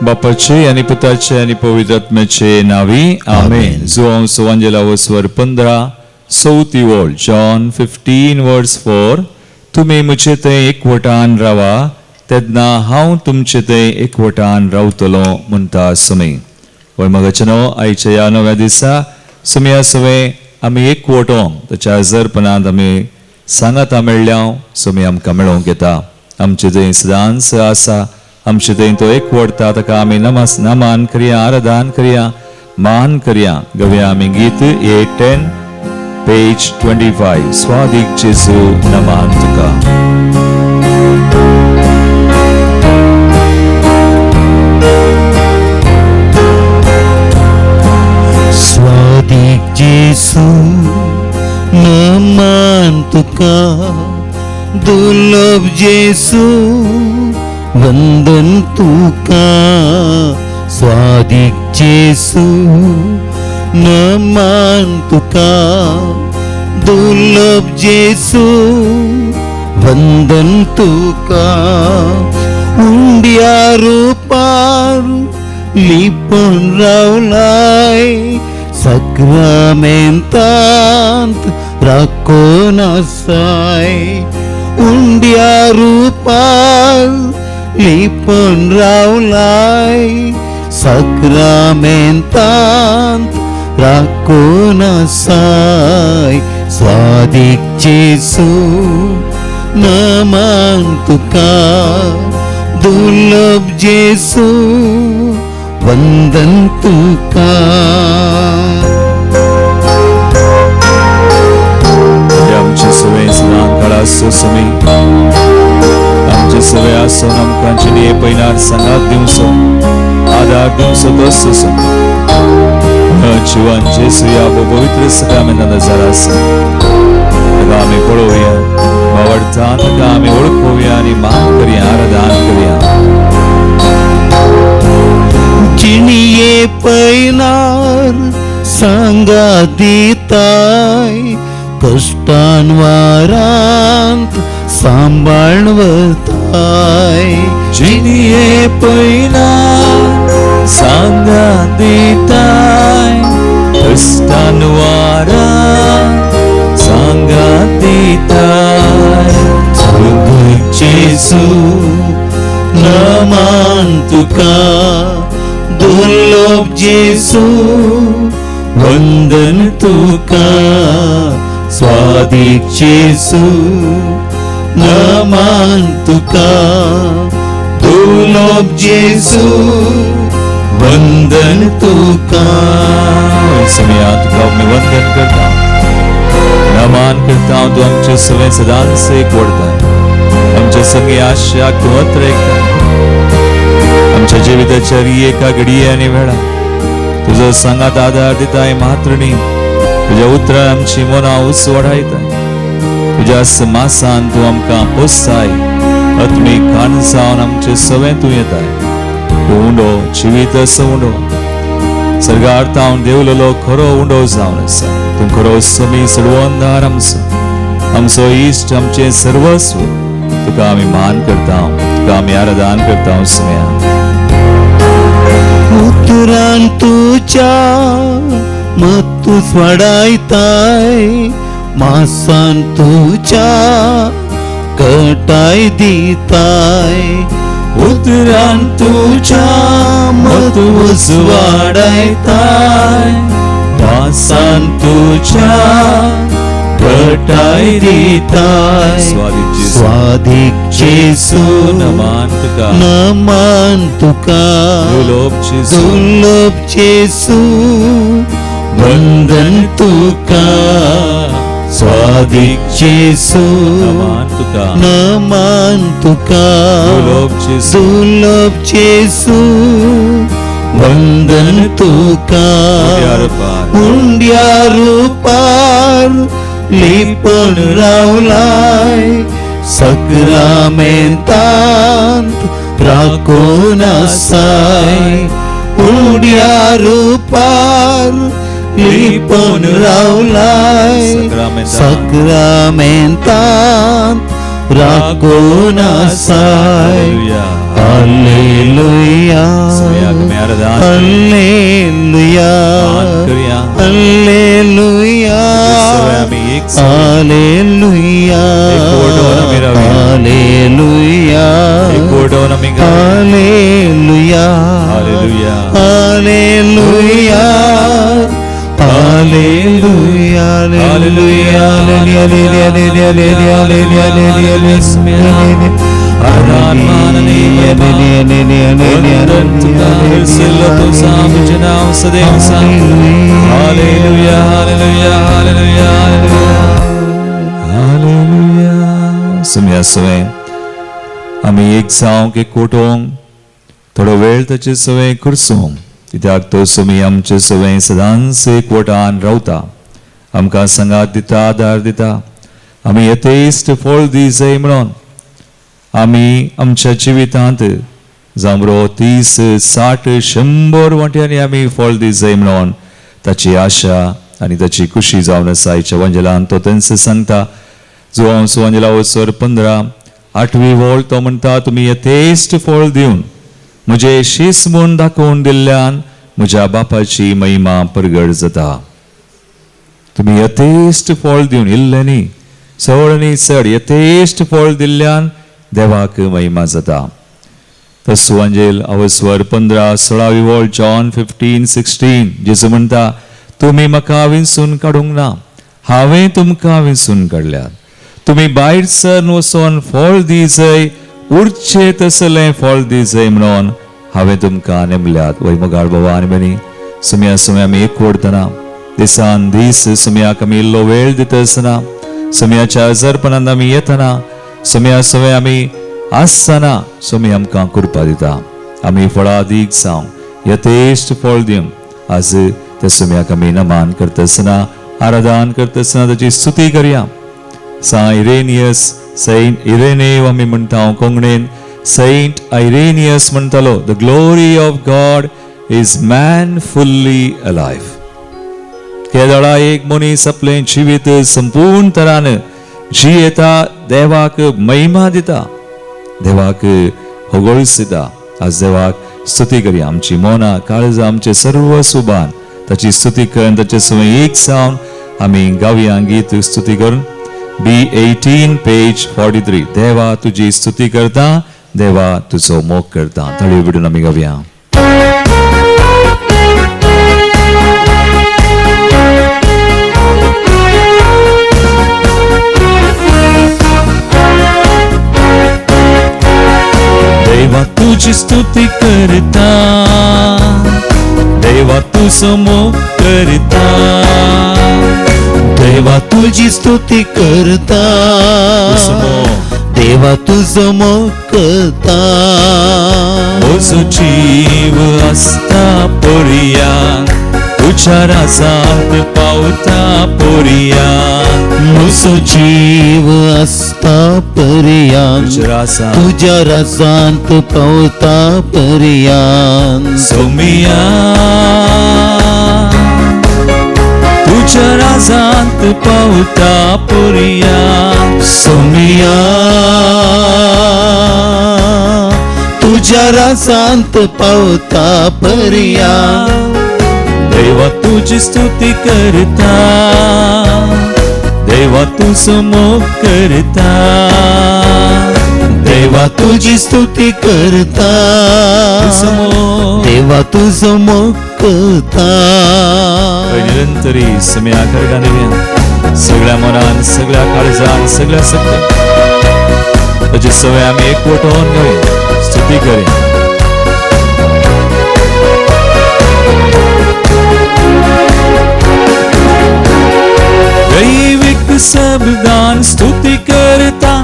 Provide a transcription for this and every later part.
बापाचे आणि पुताचे आणि पवित्र आत्म्याचे नावी आमेन. जुवांव सुवांजेला वस्वर 15 चवथी ओळ, जॉन 15 वर्स 4. तुमी म्हजे थंय एकवटान रावा तेन्ना हांव तुमचे थंय एकवटान रावतलो म्हणटा सुमी. वय मगाचे न्हू आयच्या ह्या नव्या दिसा सुमया सवे आमी एकवटोंक ताच्या हजरपणांत आमी सांगाता मेळ्ळ्या. सुमी आमकां मेळोवंक येता. आमचे थंय सदांच आसा, आमचे थंय तो एकवटता, ताका आमी नमस नमान करया, आराधन करया, मान करया. गवया आमी गीत 810 पेज 25. स्वादीक जेजू नमान तुका. स्वादीक जेजू नमान तुका, दुर्लभ जेजू वंदन तुका. स्वादीक जेजू नमान तुका, दुर्लभ जेजू वंदन तुका. उंड्या रुपार लिपून रावलाय, सक्रामेंतांत राखून आसाय. उंड्या रुपार लिपून रावलाय, सक्रामेंतांत राखून आसाय. स्वादीक जेजू नमान तुका, दुर्लभ जेजू वंदन तुका. आमचे सवे सदां काळ आसो सुमी, आमचे सवे आसून आमकां जिणये पयनार सांगात दिवचो, आदार दिवचो तोच सुमी. जिवन जेजू ह्या पवित्र सक्रामेंतान नजर आसा, ताका आमी पळोवया, भावार्थान ताका आमी वळखोवया आनी मान करया, आराधन करया. जिणये पयनार सांगा दिताय, कश्टान वारांत सांबाळ वताय. जिणये पयनार सांगा दिताय, कश्टान वारांत सांगा दिताय. जेजू नमान तुका, दुर्लभ जेजू वंदन तुका. स्वादीक जेजू नमान तुका, दुर्लभ जेजू वंदन तुका. समया तुका आमी वंदन करता, नमान करता. तूं आमचे सगळे सदांच एकवटताय, आमच्या संगी आशाक तूं अत्रेकताय. आमच्या जिविताच्या एका घडये आनी वेळा तुजो सांगात आदार दिताय. मात्र न्ही, तुज्या उतरान आमची मनां उसवाडायताय. तुज्या मासान तूं आमकां पोसताय. आत्मीक कान जावन आमचे सवें तूं येताय. तूं उंडो जिवीत असो उंडो सर्गार तावन देवलेलो खरो उंडो जावन आसा. तूं खरो समी सडवंदार आमचो, आमचो इश्ट, आमचें सर्वस्व. तुका आमी मान करता, तुका आमी आराधन करता समया. उतरान तुज्या मत्तूच वाडायताय, मासान तुज्या कटाय दिताय. उतरान तुज्या मत्तूच वाडायताय, मासान तुज्या कटाय दिताय. स्वादीक जेजू नमान तुका, नमान तुका, दुर्लभ जेजू, दुर्लभ जेजू वंदन तुका. स्वादीक जेजू नमान तुका, नमान तुका, दुर्लभ जेजू, दुर्लभ जेजू वंदन तुका. उंड्या रुपार लिपून रावलाय, सक्रामेंतांत राखून आसाय. उंड्या रुपार लिपून रावलाय, सक्रामेंतांत राखून आसाय. Hallelujah, hallelujah, hallelujah, hallelujah, hallelujah, hallelujah, hallelujah, hallelujah, hallelujah, सुम्या सवें आमी एक जावंक एक कोटोंक थोडो वेळ ताचे सवें करसूंक, कित्याक तो सुमी आमचे सवें सदांच एकवटान रावता, आमकां सांगात दिता, आदार दिता. आमी यथेश्ट फळ दी जाय म्हणून आमी आमच्या जिवितांत जांबरो 30, 60, 100 वांट्यांनी आमी फळ दी जाय म्हणून ताची आशा आनी ताची खुशी जावन आसा. आयच्या वंजलान तो तेंच सांगता. जुवांव सुवंजला वसर 15 8वी वळ तो म्हणटा, तुमी यथेश्ट फळ दिवन म्हजे शीस म्हूण दाखोवन दिल्ल्यान म्हज्या बापाची महिमा परगट जाता. तुमी यथेश्ट फळ दिवन, इल्लें न्ही, चड न्ही चड, यथेश्ट फळ दिल्ल्यान देवाक महिमा जाता. तसो अवस्वर 15 16वी वळ जॉन 15, 16 जेजू म्हणटा, तुमी म्हाका विंचून काडूंक ना, हांवें तुमकां विंचून काडल्यात. तुमी भायर सरन वचोन फळ दी जाय, उरचें तसलें फळ दी जाय म्हणून हांवें तुमकां नेमल्यात. वय मोगाळ बाबा आनी भयणी, सुमया सुमया आमी एकवटतना दिसान दीस सुमयाक आमी इल्लो वेळ दिता आसतना, सुमयाच्या आजारपणान आमी येतना, सुमया सुमया आमी आसतना सुमी आमकां कृपा दिता. आमी फळादीक जावं, यथेश्ट फळ दिवंक आज त्या सुमयाक आमी नमान करता आसतना, आराधन करता आसतना ताची स्तुती करया. सा इरेनियस, सेंट इरेनेव आमी म्हणटा कोंकणीन सेंट आयरेनियस म्हणटालो, the glory of God is man fully alive. केदळा एक मनीस आपलें जिवीत संपूर्ण तरान जियेता, देवाक महिमा दिता, देवाक होगळस दिता. आज देवाक स्तुती करया. आमची मनां काळजां आमचे सर्व सुबान ताची स्तुती करून ताचे सवय एक जावन आमी गावया गीत स्तुती करून. B18 page 43. देवा तुजी स्तुती करता, देवा तुजो मोग करता. ताळयो बिडून आमी गावया. देवा तुजी स्तुती करता, देवा तुजो मोग करता, देवा तुजी स्तुती करता, देवा तुजो मोग करता. म्हजो जीव आसता पोरया, तुज्या राजांत पावता पोरया. म्हजो जीव आसता पर्यान, तुज्या राजांत पावता पर्यान. सोमिया तुज्या राजांत पावता पोरया. सोमिया तुज्या राजांत पावता पर्या. देवा तुजी स्तुती करता, देवा तुजो मोग करता, देवा तुजी स्तुती करता, देवा तुजो मोग करता. निरंतरी सुम्या करगा सगळ्या मनान, सगळ्या काळजान, सगळ्या सगळ्या ताचे सगळे आमी एकवट होवन गावया, स्तुती करया. दैविक शब्दान स्तुती करता,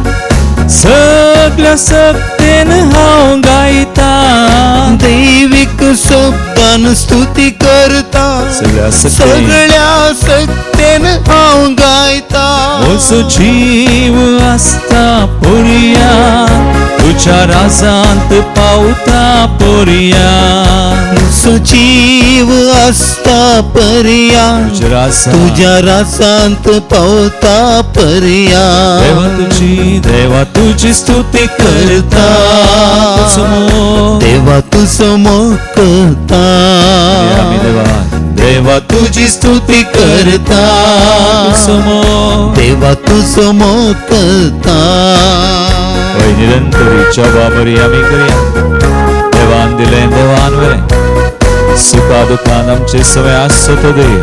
सगळ्या शक्तीन हांव गायता. दैविक शब्दान स्तुती करता. सगळ्या सक्तेन. सगळ्या सक्तेन हांव गायता. म्हजो जीव आसता पोरया, तुज्या राजांत पावता पोरया. म्हजो जीव आसता पर्या, तुज्या राजांत. तुज्या राजांत पावता पर्या. देवा तुजी, देवा तुजी स्तुती करता. तुजो मोग. देवा तुजो मोग करता. आमी देवा, देवा तुजी स्तुती करता. तुजो मोग. देवा तुजो मोग करता. होय निरंतरी जबाबरी आमी करया. देवान दिलें, देवान व्हेलें, सुखा दुखान आमचे सवय आसचो तो देव.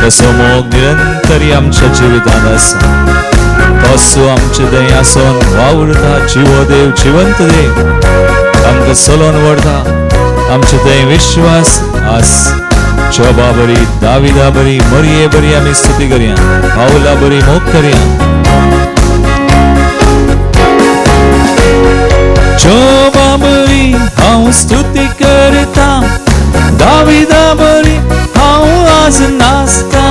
तसो मोग निरंतरी आमच्या जिवितांत आसा. तसो आमचे दय आसोन वावुरता. जिवो देव, जिवंत देव आमकां चलोवन व्हरता. आमचे थंय विश्वास आस. जोबा बरी, दाविदा बरी, मरिये बरी आमी स्तुती करया. पावला बरी मोग करया. जोबा बरी हांव स्तुती करता, दाविदा बरी हांव आज नाचता.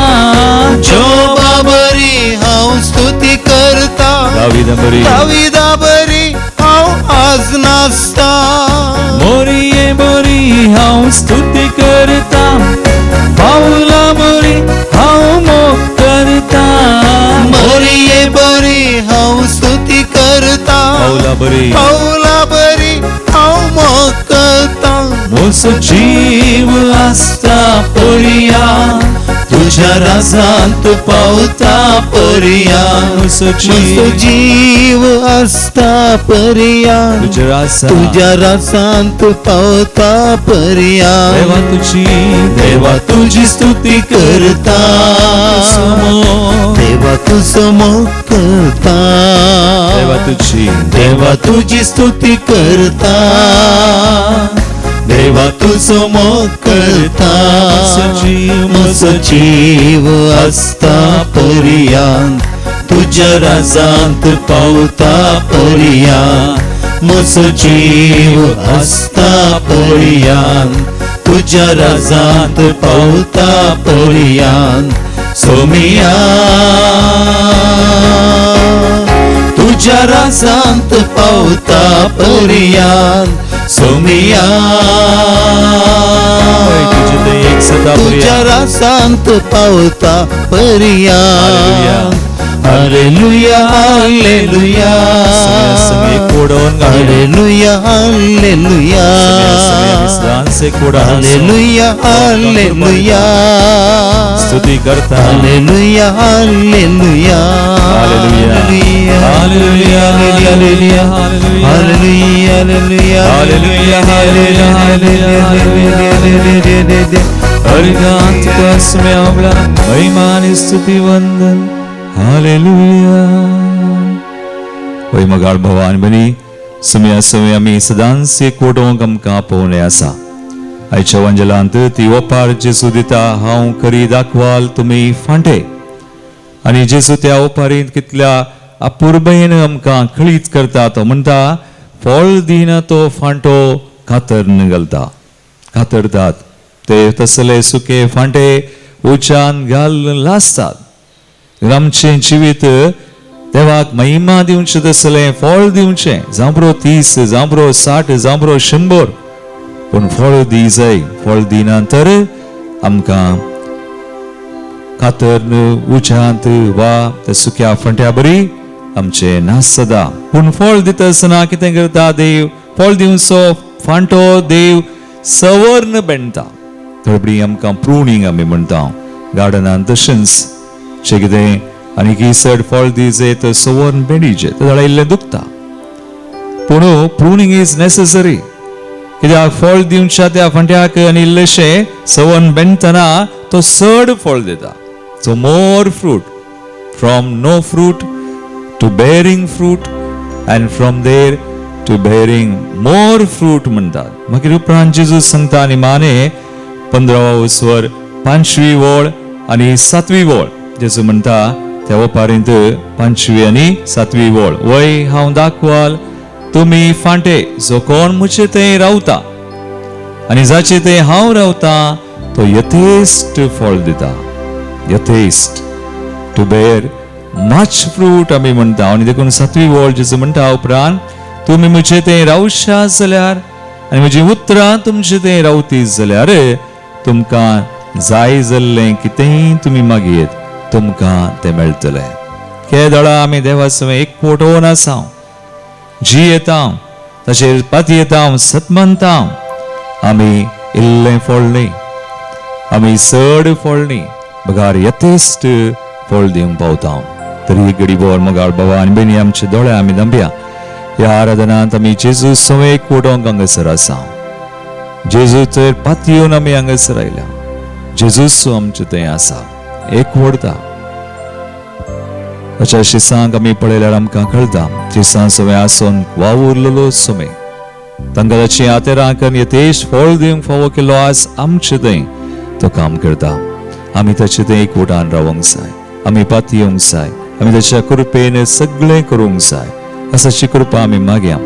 जोबा बरी हांव स्तुती करता, दाविदा बरी, दाविदा बरी हांव आज नाचता. मोरिये बरी हांव स्तुती करता, पावला बरी हांव मोग करता. मोरिये बरी हांव स्तुती करता, पावला बरी, पावला बरी हांव मोग करता. म्हजो जीव आसता पोरया, तुज्या राजांत पावता पर्या. म्हजो म्हजो जीव जीव आसता पर्या, तुज्या राजांत, तुज्या राजांत पावता पर्या. देवा तुजी, देवा तुजी स्तुती करता. तुजो मोग. देवा तुजो मोग करता. देवा तुजी, देवा तुजी स्तुती करता. देवा तुजो मोग करता. म्हजो जीव, म्हजो जीव आसता पर्यान, तुज्या राजांत पावता पर्या. म्हजो जीव आसता पर्यान, तुज्या राजांत पावता पर्यान. सोमिया तुज्या राजांत पावता पर्यान. सोमिया तुजे ते एक सदा तुज्या पर्या. राजांत पावता पर्यान. Hallelujah, hallelujah. सगळे कोडोवन घालूया. Hallelujah, hallelujah. सगळे कोडा हालेलुया, हालेलुया. स्तुती करता. Hallelujah, hallelujah. Hallelujah, hallelujah, hallelujah, hallelujah, hallelujah. Hallelujah, hallelujah, hallelujah. हरिगांत तुका आवला महिमा आनी स्तुती वंदन. हालेलुया. होय मगाळ भवान बनी सुमया समय आमी सदांच एक वटोवंक आमकां आपोवणें आसा. आयच्या वंजलांत ती ओपार जेजू दिता, हांव खरी दाखवाल, तुमी फांटे. आनी जेजू त्या ओपारींत कितल्या अपुरबयेन आमकां खळीच करता. तो म्हणटा, फळ दिना तो फांटो कातरन घालता, कातरतात ते तसले सुके फांटे उच्यान घाल लासतात. आमचें जिवीत देवाक महिमा दिवचें तसलें फळ दिवचें, जांबरो 30, जांबरो 60, जांबरो 100, पूण फळ दी जाय. फळ दिना तर आमकां कातर उच्यांत वा त्या सुक्या फांट्या बरी आमचें नास सदा. पूण फळ दिता आसतना कितें करता देव? फळ दिवचो फांटो देव सवर्ण बेणटा. थोडी आमकां प्रुणींग आमी म्हणटा गार्डनान, तशेंच जे कितें आनी की चड फळ दिजे तर सवर्ण बेणीचे तर झाडां इल्लें दुखता. पूण प्रुणींग is necessary, कित्याक फळ दिवच्या त्या फांट्याक आनी इल्लेशें सवर्ण बेणतना तो चड फळ दिता. So more fruit, from no fruit to bearing fruit and from there to bearing more fruit म्हणटात. मागीर उपरांत जेजू सांगता आनी माने 15वा उसवर 5वी वळ आनी 7वी वळ. जेजू म्हणटा त्या ओपारींत 5वी आनी 7वी वळ, वय हांव दाखवाल, तुमी फांटे, जो कोण म्हजे थंय रावता आनी जाचे थंय हांव रावता तो यथेश्ट फळ दिता. यथेश्ट टू बेर मच फ्रूट आमी म्हणटा. आनी देखून सातवी वळ जेजू म्हणटा उपरांत तुमी म्हजे थंय रावशा जाल्यार आनी म्हजी उतरां तुमचे थंय रावती जाल्यार तुमकां जाय जाल्लें कितेंय तुमी मागयेत तुमकां तें मेळटलें. केदळा आमी देवा सवें एक पोटोवन आसा, जियेता, ताचेर पातयेता, सतमनता, आमी इल्लें फळ न्ही, आमी चड फळ न्ही, बगार यथेश्ट फळ दिवंक पावता. तरी घडी भर मोगाळ बाबा आनी भयणी आमचे दोळे आमी दंबया. ह्या आराधनांत आमी जेजू सवें एक पोटोवंक हांगासर आसा. जेजू तर पातयेवन आमी हांगासर आयल्या. जेजूस आमचे थंय आसा, एक व्हडता. ताच्या शिसांक आमी पळयल्यार आमकां कळटा जेसां सवें आसून वावुरलेलो समे तांकां ताची आतेरां करून यथेश फळ दिवंक फावो केल्लो आज आमचे थंय तो काम करता. आमी ताचे थंय एकवटान रावंक जाय, आमी पातयेवंक जाय, आमी ताच्या कृपेन सगळें करूंक जाय. असाची कृपा आमी मागया.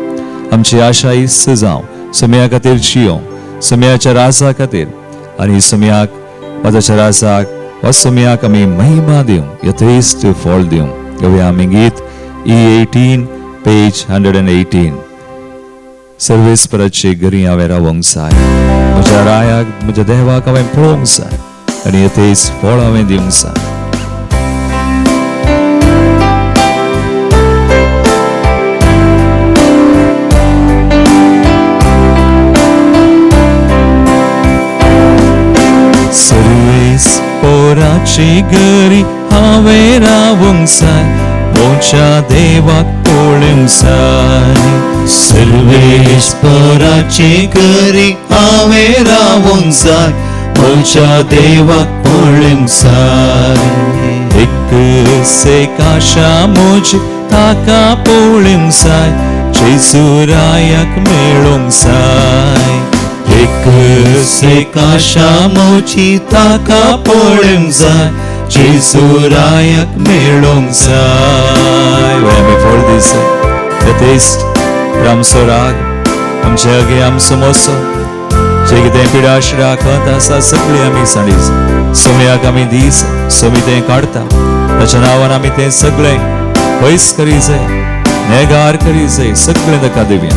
आमची आशा इस्त जावं समया खातीर जियों, समयाच्या राजा खातीर, आनी समयाक वा ताच्या राजाक वा समयाक आमी महिमा दिवं, यथेश्ट फळ दिवं. घेवया आमी गीत E18 page 118. सर्वेस्पराचे घरी हांवें रावंक जाय, म्हज्या रायाक म्हज्या देवाक हांवें पळोवंक जाय आनी यथेश्ट फळ हांवें दिवंक जाय. सर्वेस्पराचे घरी हांवें रावंक जाय, म्हज्या देवाक पळोवंक जाय. सर्वेस्पराचे घरी हांवें रावंक जाय, म्हज्या देवाक पळोवंक जाय. एक सेकाशा म्हजी ताका पळोवंक जाय, जेजू रायाक मेळोवंक जाय. एक सेकाशा म्हजी ताका पळोवंक जाय, जेजू रायाक मेळोवंक जाय. आमी फळ दिस यथेश्ट आमचो राग, आमचे अगे आमचो मोसो, जे कितें पिडा शिडा खत आसा सगळी आमी सांडीस सोम्याक आमी दीस सोमी तें काडटा. ताच्या नांवान आमी तें सगळें पयस करी जाय, नेगार करी जाय, सगळें ताका दिवया.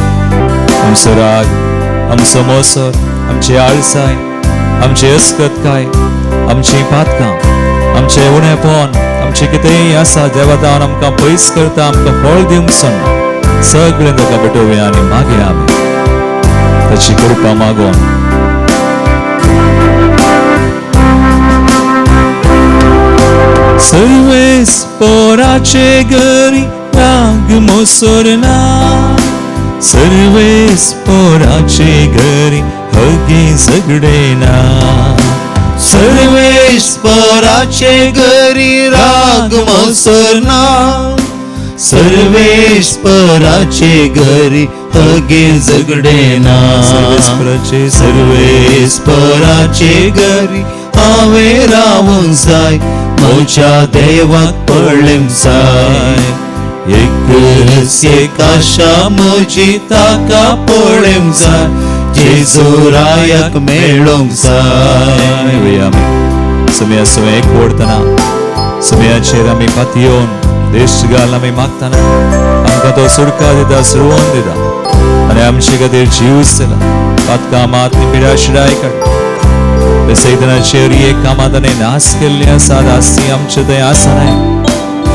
आमचो राग, आमचो मोसो, आमची आळसाय, आमची अस्कतकाय, आमची पातकां, आमचें उणेपण, आमचें कितेंय आसा देवा तावन आमकां पयस करता, आमकां फळ दिवंक सोडना, सगळें ताका भेटोवया आनी मागया आमी ताची कृपा मागोवन. सर्वेस्पराचे घरी राग मोसोर ना, सर्वेस्पराचे घरी हगे झगडे ना. सर्वेस्पराचे घरी राग मोसोर ना, सर्वेस्पराचे घरी हगे झगडे ना. सर्वेस्पराचे सर्वेस्पराचे घरी हांवें रावंक जाय, म्हज्या देवाक पळोवंक जाय. एक एकाशा म्हजी ताका पळोवंक जाय, जेजू रायाक मेळोवंक जाय. आमी समया समय एक ओडतना समयाचेर आमी पातयेवन देश घाल आमी मागतना आमकां तो सुडका दिता, सुरवोन दिता आनी आमचे खातीर जीव दिला. पातकां मात पिडा शिडाय काडटा. सैतानाचेर एक कामां ताणें नाश केल्ली आसा, दासी आमचे थंय आसनाय,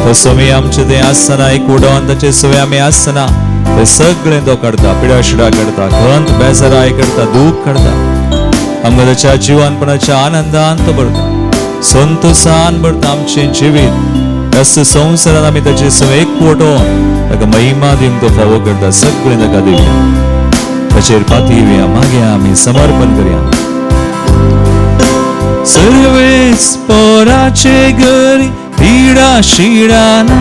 तो समी आमचे थंय आसतना एक उडोवन ताचे सवय आमी आसतना ते सगळें तो काडटा, पिडा शिडा काडटा, खंत बेजाराय काडटा, दूख काडटा. आमकां ताच्या जिवनपणाच्या आनंदान तो भरता, संतोषान भरता आमचें जिवीत. ह्या संवसारान आमी ताचे सवय एक वटोवन ताका महिमा दिवंक तो फावो करता. सगळें ताका दिवया, ताचेर पातयेवया, मागया आमी समर्पण करया. सर्वेस्पराचे घरी पिडा शिडा ना,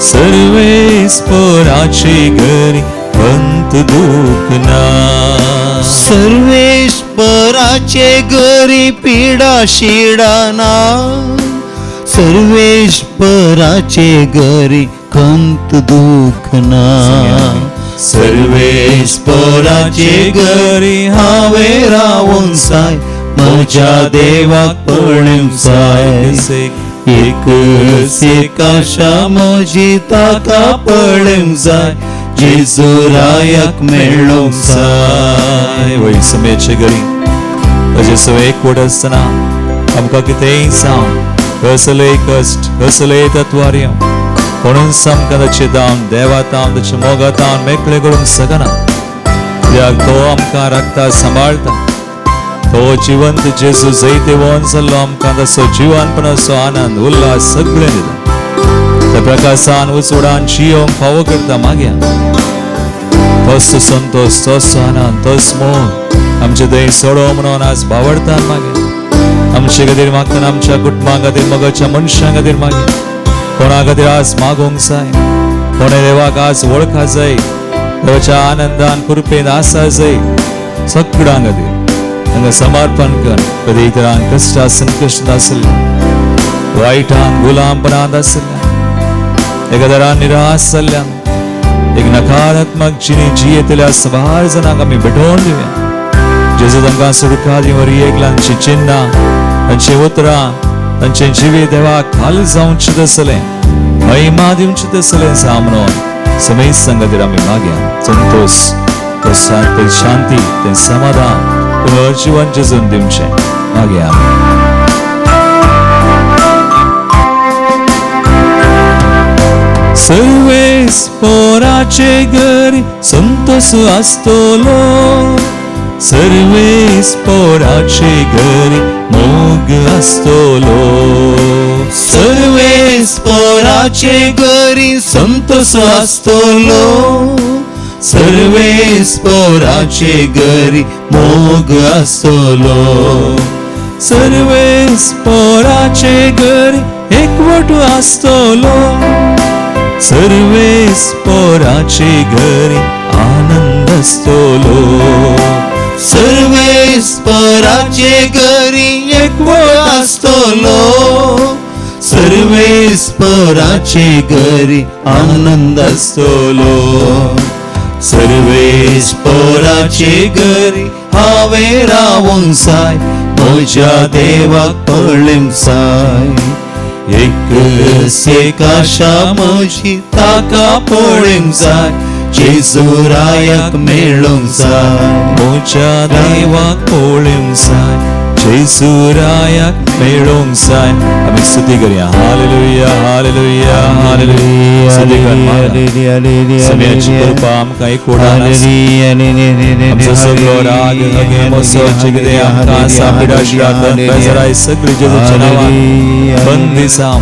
सर्वेस्पराचे घरी खंत दुख ना. सर्वेस्पराचे घरी पिडा शिडा ना, सर्वेस्पराचे घरी खंत दुख ना. सर्वेस पोराचे घरी हांवें रावूंक जाय, म्हज्या देवाक पळोवंक जाय. एकच एक आशा म्हजी ताका पळोवंक जाय, जेजू रायाक मेळोवंक जाय. वय समेचे घरी ताजे सगळे एकवट आसतना आमकां कितेंय जावं, कसलेय कश्ट, कसलेय तत्वार्य कोणूच आमकां ताचे दावन देवा तावन ताच्या मोगा तावन मेकळे करूंक शकना. कित्याक तो आमकां राखता, सांबाळटा. तो जिवंत जेजू जैतेवन जाल्लो आमकां तसो जिवनपणाचो आनंद, उल्हास सगळें दिता. त्या प्रकाशान उजवाडान जियोंक फावो करता. मागया तोच संतोश, तोच आनंद, तोच मोग आमचे थंय सोडो म्हणून आज बावडता. मागीर आमचे खातीर मागतना आमच्या कुटुंबा खातीर, मोगाच्या मनशां खातीर मागीर कोणा खातीर आज मागूंक जाय, कोणे देवाक आज वळखा जाय, देवाच्या आनंदान कृपेन आसा जाय, सगळ्यां खातीर तांकां समर्पण कर. कधी तरान कश्टा संकश्ट आसल्या, वायटान गुलामपणांत आसल्या, एका निराश जाल्ल्यान, एक नकारात्मक जिणे जियेतल्या सबार जाणांक आमी भेटोवन दिवया. जेजू तांकां सुरखा दिवन एक तांची चिन्नां, तांची उतरां, तांचें जिवीत देवाक खाल जावचें तसलें, महिमा दिवचें तसलें जावं म्हणून समेस्तां खातीर आमी मागया. संतोश, ते शांती, तें समाधान पुनर्जिवन जेजून दिवचें मागया आमी. सर्वेस पोराचे घरी संतोष आसतलो, सर्वेस पोराचे घरी मोग आसतलो. सर्वेस पोराचे घरी संतोष आसतलो, सर्वेस पोराचे घरी मोग आसतलो. सर्वेस पोराचे घरी एकवट आसतलो, सर्वेस पोराचे घरी आनंद आसतलो. सर्वेस पोराचे घरी एकवट आसतलो, सर्वेस पोराचे घरी आनंद आसतलो. सर्वेस पोराचे घरी हांवें रावूंक जाय, म्हज्या देवाक पळोवंक जाय. एकच एक आशा म्हजी ताका पळोवंक जाय, जेजू रायाक मेळोवंक जाय. म्हज्या देवाक पळोवंक जाय, जेजू रायाक मेळोवंक जाय. आमी स्तुती करया. Hallelujah, hallelujah, hallelujah. स्तुती कर. समयाची कृपा आमकां एकवटान आसा. आमचो सगळो राग, हगे, मोसो, कितें आमकां आसा, पिडाशिडा, बेजाराय सगळी जेजूच्या नांवान बंदी जावं.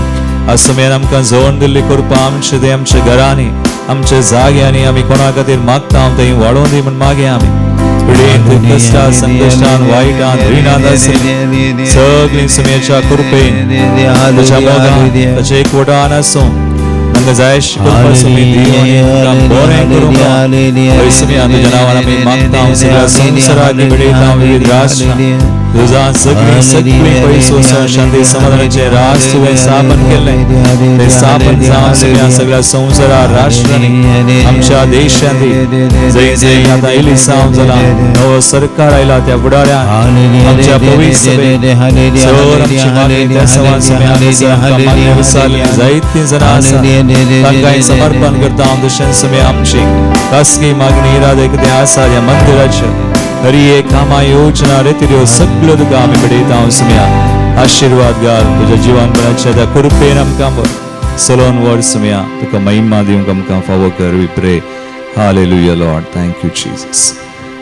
आज समयान आमकां जोडून दिल्ली कृपा आमचे ते आमच्या घरांनी, आमच्या जाग्यांनी आमी कोणा खातीर मागता थंय वाडोवन दी म्हूण मागया आमी. पिडेंत, कश्टान, संकश्टान, वायटान, रिणांत आसली सगळीं समयाच्या कृपेन, ताच्या मोगान, ताच्या एकवटान आसूं. तांकां जाय अशी कृपा समी दी आनी तांकां बरें करूंक. हय समयान तुज्या नांवान आमी मागता, सगळ्या संवसाराक भेटयता, विविध राष्ट्रां तुझा सगळीं सगळीं पयसो शांती समाधानाचें राष्ट्र तुवें स्थापन केल्लें, तें स्थापन जावन सगळ्या सगळ्या संवसारा राष्ट्रांनी, आमच्या देशांनी जंय जंय आतां इलिसांव जाला, नवो सरकार आयला त्या फुडाऱ्यान, आमच्या पवित्र सभेन सर आमची मागणी त्या सवान समय मागणी विचारलेली जायतीं जाणां आसा, तांकां समर्पण करता हांव. तशेंच समय आमची खासगी मागणी, इरादे कितें आसा ह्या मंदिराचे हरी एक कामां, योजना, रेतिऱ्यो सगळ्यो तुका आमी भेटयता. हांव समया आशिर्वाद घाल तुज्या जिवनभराच्या त्या कृपेन आमकां सलोन वर्ड समया तुका महिमा दिवंक आमकां फावो कर. We pray. Hallelujah Lord. Thank you Jesus.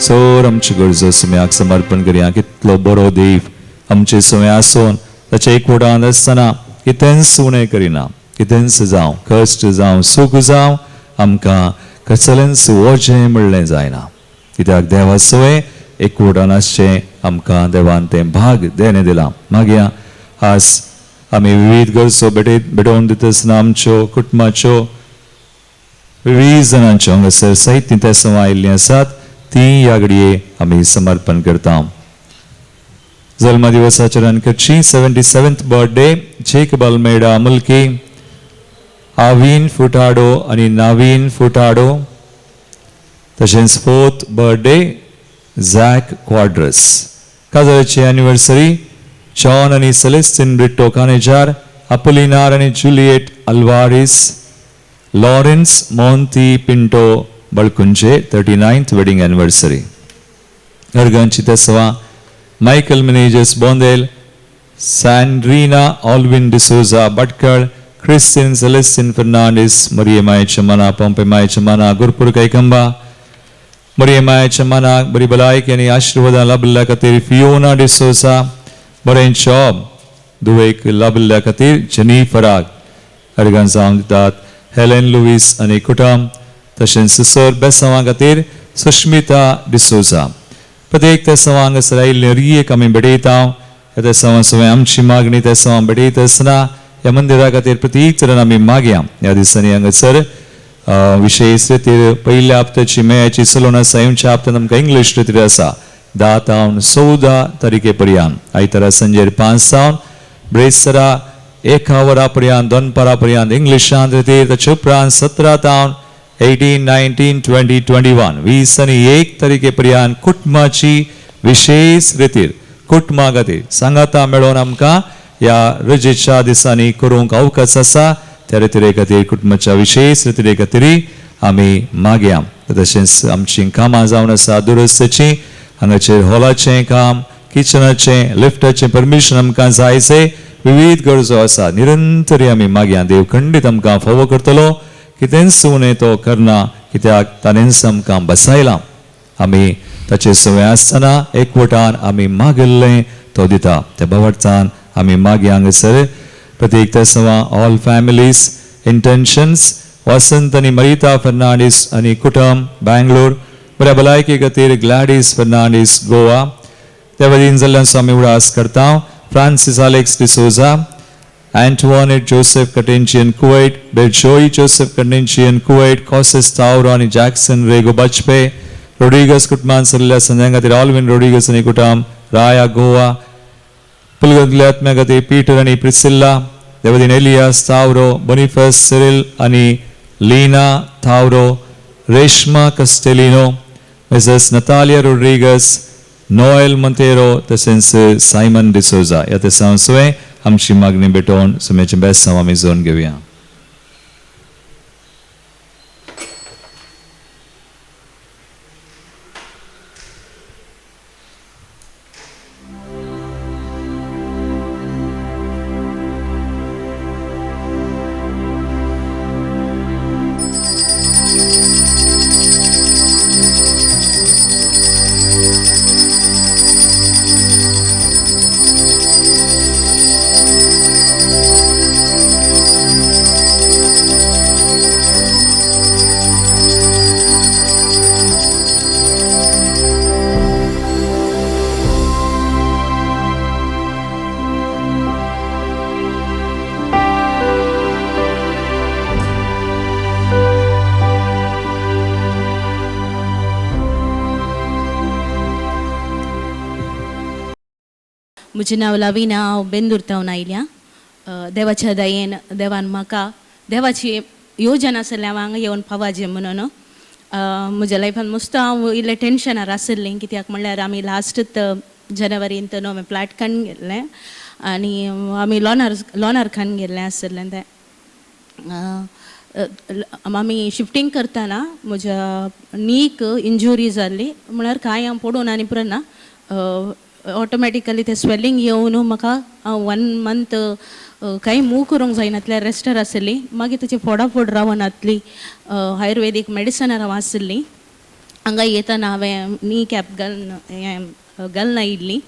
Sir आमच्यो गरजो समयाक समर्पण करया. कितलो बरो देव आमचे समय आसून ताच्या एकवटान आसतना कितेंच उणें करिना. कितेंच जावं, कश्ट जावं, सूख जावं, आमकां कसलेंच वजें म्हणलें जायना. कित्याक देवा सवय एकवटान आसचें आमकां देवान तें भाग देणें दिलां. मागीर आज आमी विविध गरजो भेटोवन दिता आसतना आमच्यो कुटुंबाच्यो विविध जाणांच्यो हांगासर सयत तीं त्या सवां आयिल्लीं आसात, ती ह्या घडये आमी समर्पण करता. जल्म दिवसाचरण करची 77th birthday Jacob Almeida Mulki, Avin Furtado आनी नावीन फुटाडो, तशेंच फोर्थ बर्थडे झॅक क्वाड्रस. काजाराची एनिवर्सरी जॉन आनी सेलेस्टीन ब्रिट्टो कानेजार, अपोलिनार आनी Juliet Alvares, Lawrence Monty Pinto Balkunje 39th wedding anniversary. अर्गांची तसवा Michael Menezes Bondel, Sandrina Alvin D'Souza Bhatkal, Christine Celestine Fernandes, मरिये मायेच्या मना, पंपे मायेच्या मना, गुरपूर कैकंबा, मरिये मायेच्या मनाक बरी भलायकी आनी आशिर्वादां लाभिल्ल्या खातीर फियोना डिसोजा, बरें जॉब दुवेक लाभिल्ल्या खातीर जेनिफराक अर्गां जावन दितात हेलेन लुईस आनी कुटुंब, तशेंच सिसोर बेसांवा खातीर सुश्मिता डिसोजा. प्रत्येक तेसांव हांगासर आयिल्ले हर आमी भेटयता. ह्या तेसांवा सगळें आमची मागणी तेसांव भेटयता आसतना ह्या मंदिरा खातीर प्रत्येक तरेन आमी मागया. ह्या दिसांनी हांगासर विशेश रितीर पयल्या हप्त्याची मेयाची चलून आसा. येवच्या हप्त्यान आमकां इंग्लीश रितीर आसा 10 तावन 14 तारखे पर्यंत, आयतारा सांजेर 5 जावन ब्रेस्तरा 1 वरा पर्यंत दनपारा पर्यंत इंग्लिशांत रितीर. ताचे उपरांत 17 तावन 18, 19, 20, 21, 20 आनी 1 तारखे पर्यंत कुटुंबाची विशेष रितीर कुटुंबा खातीर सांगाता मेळोवन आमकां ह्या रजेच्या दिसांनी करूंक अवकाश आसा. त्या रितीरे खातीर कुटुंबाच्या विशेष रितीरे खातीर आमी मागया. तशेंच आमचीं कामां जावन आसा दुरुस्तीचीं, हांगाचेर हॉलाचें काम, किचनाचें, लिफ्टाचें परमिशन आमकां जायचे, विविध गरजो आसा. निरंतर आमी मागया. देव खंडीत आमकां फावो करतलो, कितेंच उणें तो करना, कित्याक ताणेंच आमकां बसायलां. आमी ताचे सवय आसतना एकवटान आमी मागिल्लें तो दिता. त्या भावार्थान आमी मागया. हांगासर प्रत्येक तेसवा ऑल फॅमिलीज इंटेन्शन्स, वसंत आनी मरिता फर्नांडीस आनी कुटुंब बँगलोर, बऱ्या भलायकी खातीर ग्लॅडीस फर्नांडीस गोवा. त्या वतीन जाल्ल्यान आमी उडास करता Francis Alex D'Souza, Antoinette Joseph Katenchian Kuwait, Berjoy Joseph Katenchian Kuwait, Causes Tauro आनी जॅक्सन रेगो बचपे, रोड्रिगस कुटुंबान सरल्या संध्या खातीर ऑलविन रोड्रिगस आनी कुटुंब राया गोवा, पुलगंतल्या आत्म्या खातीर पीटर आनी प्रिसिल्ला, देवदीन एलियास तावरो, बोनिफस सिरिल आनी Lina Tauro, Reshma Castelino, Mrs Natalia Rodrigues, Noel Monteiro, तशेंच सायमन डिसोजा. ह्या तेसांव सुवें आमची मागणी भेटोवन सुम्याचें बेसांव आमी जोवन घेवया. म्हजें नांव लाविना, हांव बेंदूर थावन आयल्या. देवाच्या दयेन देवान म्हाका देवाची योजना आसली हांव हांगा येवन पावाचें म्हणून. म्हज्या लायफान मस्त हांव इल्लें टेंशनार आसलें, कित्याक म्हणल्यार आमी लास्ट जनवरींत नवें फ्लॅट काडून गेल्लें आनी आमी लोनार लोनार खान गेल्लें आसलें तें. आमी शिफ्टींग करतना म्हज्या नीक इंजुरी जाल्ली, म्हळ्यार कांय हांव पडून आनी पुरो ना, ऑटोमॅटिकली तें स्वेलिंग येवन म्हाका हांव 1 मंथ कांय मूव करूंक जायनातलें, रेस्टर आसली. मागीर ताची फोडाफोड रावनातली, आयुर्वेदीक मेडिसनार हांव आसली. हांगा येतना हांवें नी कॅप घालून हें घालून आयिल्ली.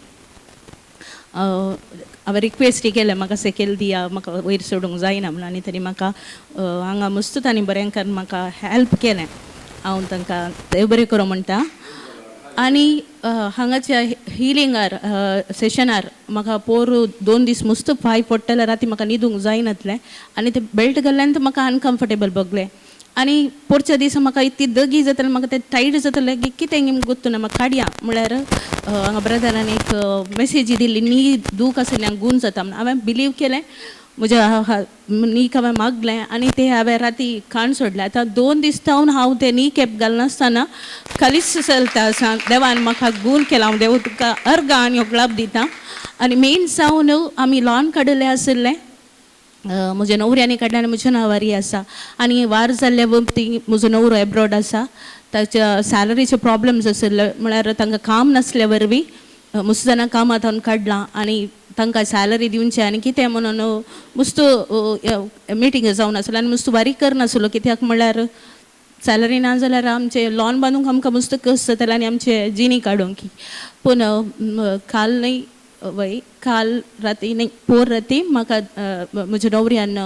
हांवें रिक्वेस्ट केलें म्हाका सेकेल दिया, म्हाका वयर सोडूंक जायना म्हणून, आनी तांणी म्हाका हांगा मस्त तांणी बरें करून म्हाका हेल्प केलें. हांव तांकां देव बरें करूं म्हणटा. आनी हांगाच्या हिलिंगार सेशनार म्हाका पोर 2 दीस मस्त पांय पडटले, राती म्हाका न्हिदूंक जायनातलें आनी ते बेल्ट घाल्ल्यान म्हाका अनकम्फर्टेबल भोगलें. आनी पोरच्या दिसा म्हाका इतली दगी जाताली, म्हाका तें टायट जातालें की कितें गोत्तू ना, म्हाका काडया म्हळ्यार हांगा ब्रदरान एक मेसेजी दिल्ली, नी दूख आसली हांगा गूण जाता म्हणून. हांवें बिलीव केलें. म्हज्या नीक हांवें मागलें आनी ते हांवें राती खाण सोडलें. आतां 2 दीस जावन हांव ते नी कॅप घालनासतना खालीच चलता आसा. देवान म्हाका गूण केला, हांव देव तुका अर्गां आनी होगळाप दिता. आनी मेन जावन आमी लॉन काडिल्लें आशिल्लें, म्हज्या नवऱ्यानी काडलें आनी म्हज्या नांवारी आसा. आनी वार जाल्ल्या वरती म्हजो नवरो एब्रॉड आसा, ताच्या सॅलरीचे प्रॉब्लम्स आशिल्ले, म्हळ्यार तांकां काम नासल्या वरवीं मुस्त जाणां कामां तावन काडलां आनी तांकां सॅलरी दिवचें आनी कितें म्हणून मुस्त मिटींग जावन आसलें आनी मुस्त वारीक करनासलो, कित्याक म्हणल्यार सॅलरी ना जाल्यार आमचें लॉन बांदूंक आमकां मुस्त कश्ट जातालें आनी आमचे जिणी काडूंक. पूण काल न्हय वय काल राती न्हय पोर राती म्हाका म्हज्या नवऱ्यान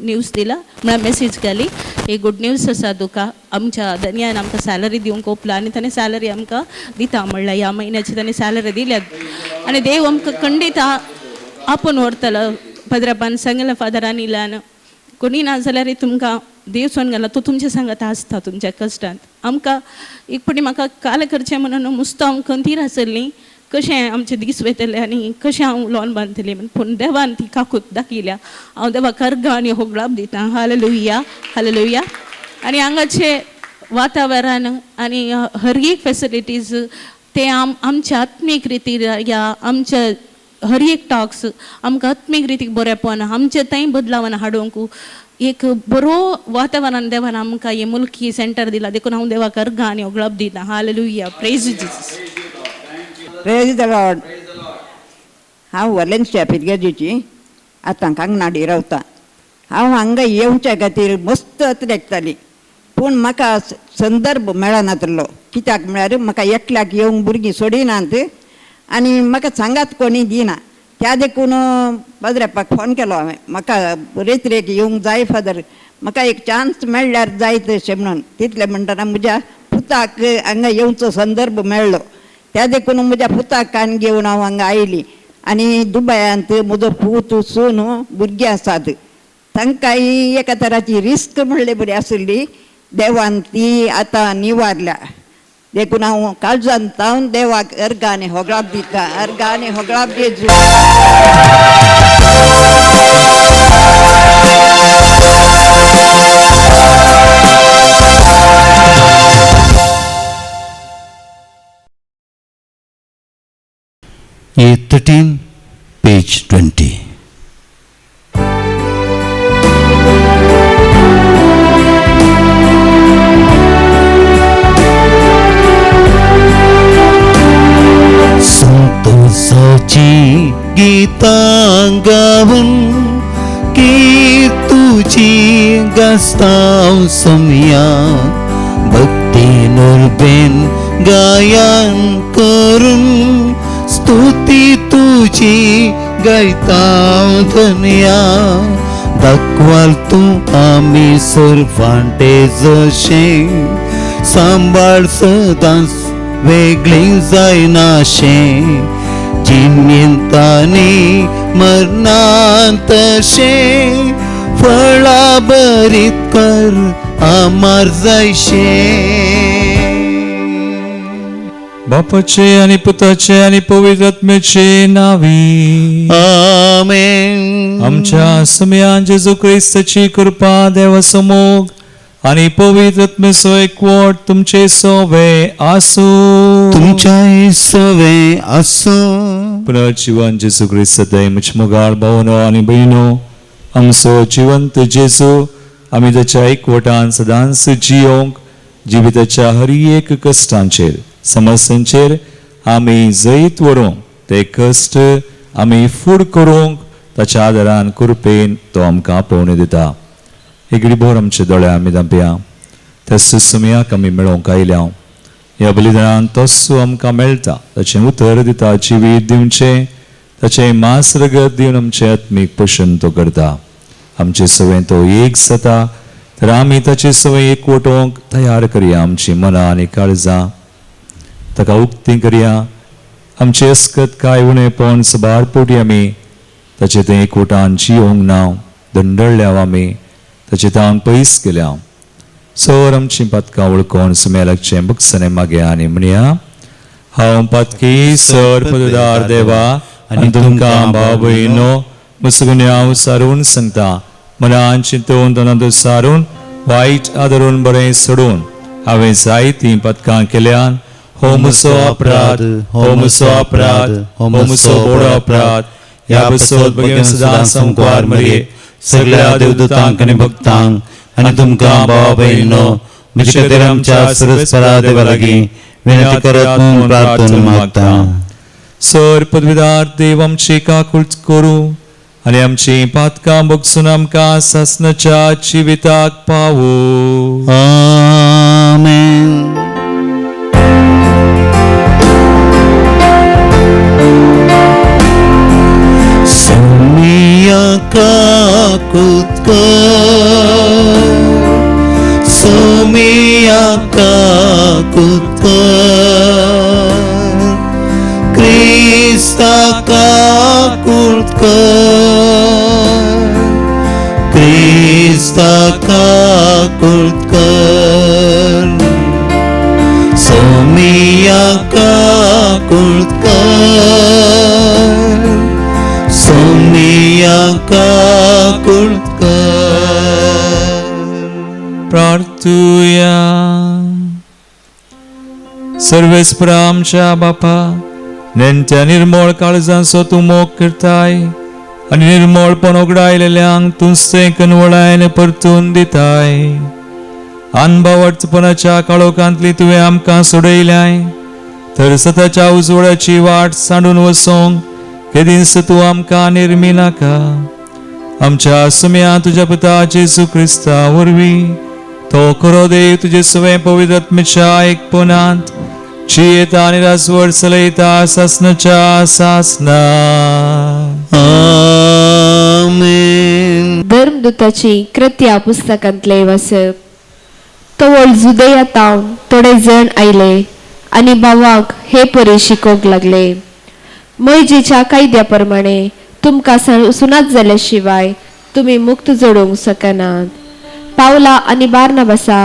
न्यूज दिला, म्हळ्यार मेसेज घाली, एक गुड न्यूज आसा तुका, आमच्या धनयान आमकां सॅलरी दिवंक ओपला आनी ताणें सॅलरी आमकां दिता म्हणल्यार ह्या म्हयन्याची ताणें सॅलरी दिल्या आनी देव आमकां खंडीत आपूण व्हरतलो. पदरापान सांगलें फादरान इल्यान कोणी ना जाल्यार तुमकां देव सोन घाला, तो तुमच्या सांगात आसता तुमच्या कश्टांत. आमकां एक फावटी म्हाका काल करचें म्हणून मुस्त हांव खंतीर आसली, कशें आमचे दीस वयतले आनी कशें हांव लॉन बांदतलें म्हण, पूण देवान ती काकूत दाखयल्या. हांव देवाक अर्गां आनी होगळाप दिता. Hallelujah, hallelujah. आनी हांगाचें वातावरण आनी हर एक फेसिलिटीज ते आमच्या आत्मीक रितीर ह्या आमच्या हर एक टॉक्स आमकां आत्मीक रितीक बरेंपण आमचें थंय बदलावन हाडूंक एक बरो वातावरण देवान आमकां हें मुल्की सेंटर दिला, देखून हांव देवाक अर्गां आनी होगळाप दिता. Hallelujah, praise Jesus. Praise the Lord. हांव वलेन्सिया फिर्गजेची, आतां कांगनाडी रावता. हांव हांगा येवच्या खातीर मस्त अत्रेकताली, पूण म्हाका संदर्भ मेळनातलो. कित्याक म्हळ्यार म्हाका एकल्याक येवंक भुरगीं सोडिनात आनी म्हाका सांगात कोणी दिना. त्या देखून पाद्रेपाक फोन केलो हांवें, म्हाका रेतरेक येवंक जाय फादर, म्हाका एक चान्स मेळ्ळ्यार जाय तशें म्हणून. तितलें म्हणटना म्हज्या पुताक हांगा येवचो संदर्भ मेळ्ळो, त्या देखून म्हज्या पुताक कान घेवन हांव हांगा आयली. आनी दुबयांत म्हजो पूत सून भुरगीं आसात, तांकांय एका तराची रिस्क म्हणले बरी आसली, देवान ती आतां निवारल्या. देखून हांव काळजान तावन देवाक अर्गां आनी होगळाप दिता. अर्गां आनी होगळाप जेजू. A13, page 20. संतोषाची गीतां गावन कीर्तुची गास्ताव समया, भक्ती नुरबेन गायन करून स्तुती तुजी गायता धनया. दाखवाल तूं आमी सर्वांटे जशें, सांबाळ सदांच वेगळीं जायनाशें, जिणेंतानी मरणांत तशें फळां बरीत कर आमार जायशें. बापाचे आनी पुताचे आनी पवित्र आत्म्याचे नावी आमेन. आमच्या समयान जेजू क्रिस्ताची कृपा, देवाचो मोग आनी पवित्र आत्म्याचो एकवट तुमचे सोवे आसूं. तुमच्याय सवे आसूं. पुनर्जीवन जेजू क्रिस्त दय म्हजे मोगाळ भावनो आनी भयणो, आमचो जिवंत जेजू आमी ताच्या एकवटान सदांच जियोंक जिविताच्या हर एक कश्टांचेर समस्यांचेर आमी जैत व्हरूंक, ते कश्ट आमी फूड करूंक ताच्या आदारान कृपेन तो आमकां आपोवणी दिता. एगडी भोर आमचे दोळे आमी धांपया. त्या सुसमयाक आमी मेळोवंक आयल्या. ह्या बलिदानान तस्सो आमकां मेळटा, ताचें उतर दिता जिवीत दिवचें, ताचें मांस रगत दिवन आमचें आत्मीक पोशण तो करता. आमचे सवंय तो एक जाता, तर आमी ताचे सवंय एकवटोवंक तयार करया. आमची मनां आनी काळजां ताका उक्ती करया. आमचे अस्कत काय उणेपण सबार पोटी आमी ताचे तें एकवटान जियोंक ना दंडळ्ळ्या, आमी ताचे तावन पयस केल्या. सर आमची पातकां वळखून सुम्या लागचें बक्षणे मागया आनी म्हणया, हांव पातकी सर पददार देवा आनी तुमकां भाव भयणो मुसगुन्या हांव सारून सांगता मनान चिंतून तनांत सारून वायट आदरून बरें सोडून हांवें जायतीं पदकां केल्यान. हो मुसो अपराध, हो मुसो अपराध, हो मुसो बोडो अपराध. ह्या बसोत भगेन सदां संकवार मरये सगळ्या देवदूतांक आनी भक्तांक आनी तुमकां भावा भयणीनो म्हजे खातीर आमच्या सरस्परा देवा लागीं विनंती करात म्हूण प्रार्थना मागता. सर पदवीदार देव आमची काकूळ करूं आनी आमची पातकां भोगसून आमकां सासणाच्या जिविताक पावो. आमेन. सोनिया काकूत कर, सोमिया काकूत कर, क्रिस्ता काकूत कर, क्रिस्ता काकूत कर, सोमिया काकूत कर, सोमिया काकूत कर. प्रार्थुया. सर्वेस्परा आमच्या बापा, नेणट्या निर्मळ काळजांचो तूं मोग करताय आनी निर्मळपण उगडायलेल्यांक तुमचें कनवळायन परतून दिताय. अनभावटपणाच्या काळोखांतली तुवें आमकां सोडयल्याय तर सताच्या उजवाडाची वाट सांडून वचोंक केदींस तूं आमकां निर्मी नाका. आमच्या सुम्या तुज्या पुता जेजू क्रिस्ता वरवीं तो खरो देव तुजे सवें पवित्र आत्म्याच्या एकपणांत जियेता आनी राजवट चलयता सासनाच्या सासना. आमेन. धर्मदूताची कृत्या पुस्तकांतले वाचप. तवळ जुदया तावन थोडे जण आयले आनी भावाक हे परी शिकोवंक लागले, मैजेच्या कायद्या प्रमाणे तुमकां सुनात जाल्या शिवाय तुमी मुक्त जोडूंक शकनात. पावला आनी बार्नाबासा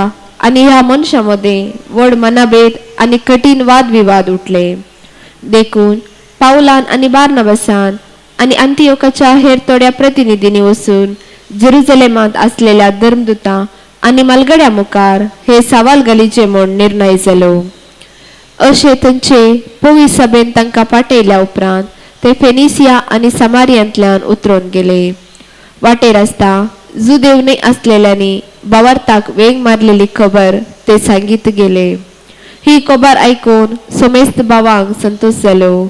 आनी ह्या मनशां मदें व्हड मनाभेद आनी कठीण वादविवाद उठले. देखून पावलान आनी बार्नाबासान आनी अंतियोकाच्या हेर थोड्या प्रतिनिधींनी वचून जेरुजलेमांत आसलेल्या धर्मदूतां आनी मालगड्या मुखार हे सवाल घालीचे म्हूण निर्णय जालो. अशें तांचे पवी सभेन तांकां पाटयल्या उपरांत ते फेनिसिया आनी समारियांतल्यान उतरून गेले. वाटेर आसता जुदेव न्हय आसलेल्यांनी भावार्थाक वेंग मारलेली खबर ते सांगीत गेले. ही खबर आयकून समेस्त भावांक संतोश जालो.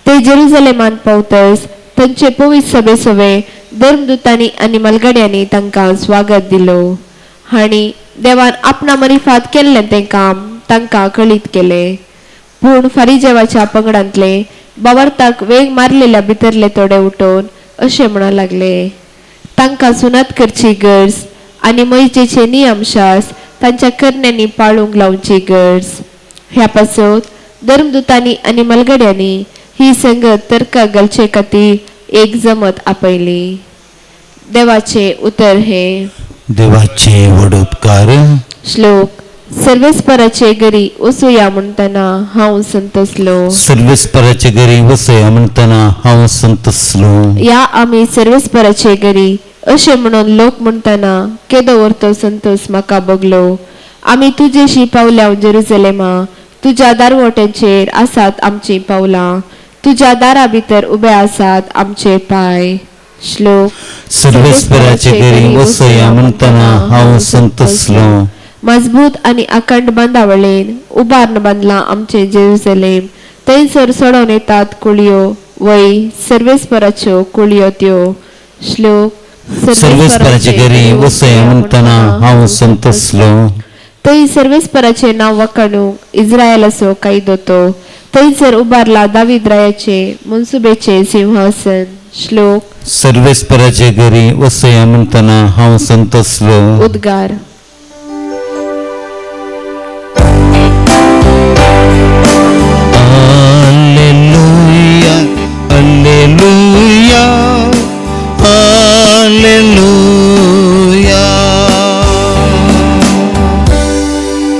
ते जेरुजलेमांत पावतच तांचे पवित्र सभे सवे धर्मदूतांनी आनी मालगड्यांनी तांकां स्वागत दिलो आनी देवान आपणा मरिफात केल्लें तें काम तांकां कळीत केलें. पूण फारीजेवाच्या पंगडांतले भावार्थाक वेंग मारलेल्या भितरले थोडे उठोवन अशें म्हणूंक लागले, तांकां सुनात करची गरज आनी मैजेचे नियमशास्त्र तांच्या करण्यांनी पाळूंक लावची गरज. ह्या पासत धर्मदूतांनी आनी मालगड्यांनी ही संगत तर्काक घालचे खातीर एक जमत आपयली. देवाचे उतर हे देवाचे व्हड उपकार. श्लोक. सर्वेस्पराचे घरी वसुया म्हणटना हांव संतोसलो. सर्वेस्पराचे घरी वसया म्हणटना हांव संतोसलो. या आमी सर्वेस्पराचे घरी अशें म्हणून लोक म्हणटना केदो व्हरतो संतोस म्हाका भोगलो. आमी तुजेशी पावल्या जेरुजलेमा, तुज्या दारवट्यांचेर आसात आमचीं पावलां, तुज्या दारा भितर उबे आसात आमचे पांय. श्लोक. सर्वेस्पराचे घरी वसया म्हणटना हांव संतोसलो. मजबूत आनी अखंड बांदावळीन उबारून बांदलां आमचें जेरुजलेम, थंयसर सोडोवन येतात कुळयो, वय सर्वेस्पराच्यो कुळयो त्यो. श्लोक. सर्वेस्पराचे घरी वसया म्हणटना हांव संतोसलो. थंय सर्वेस्पराचें नांव वखाणूंक इस्रायलाचो कायदो तो, थंयसर उबारला दावीद रायाचे मनसुबेचें सिंहासन. श्लोक. सर्वेस्पराचे घरी वसया म्हणटना हांव संतोसलो. उद्गार. Alleluia, alleluia, alleluia.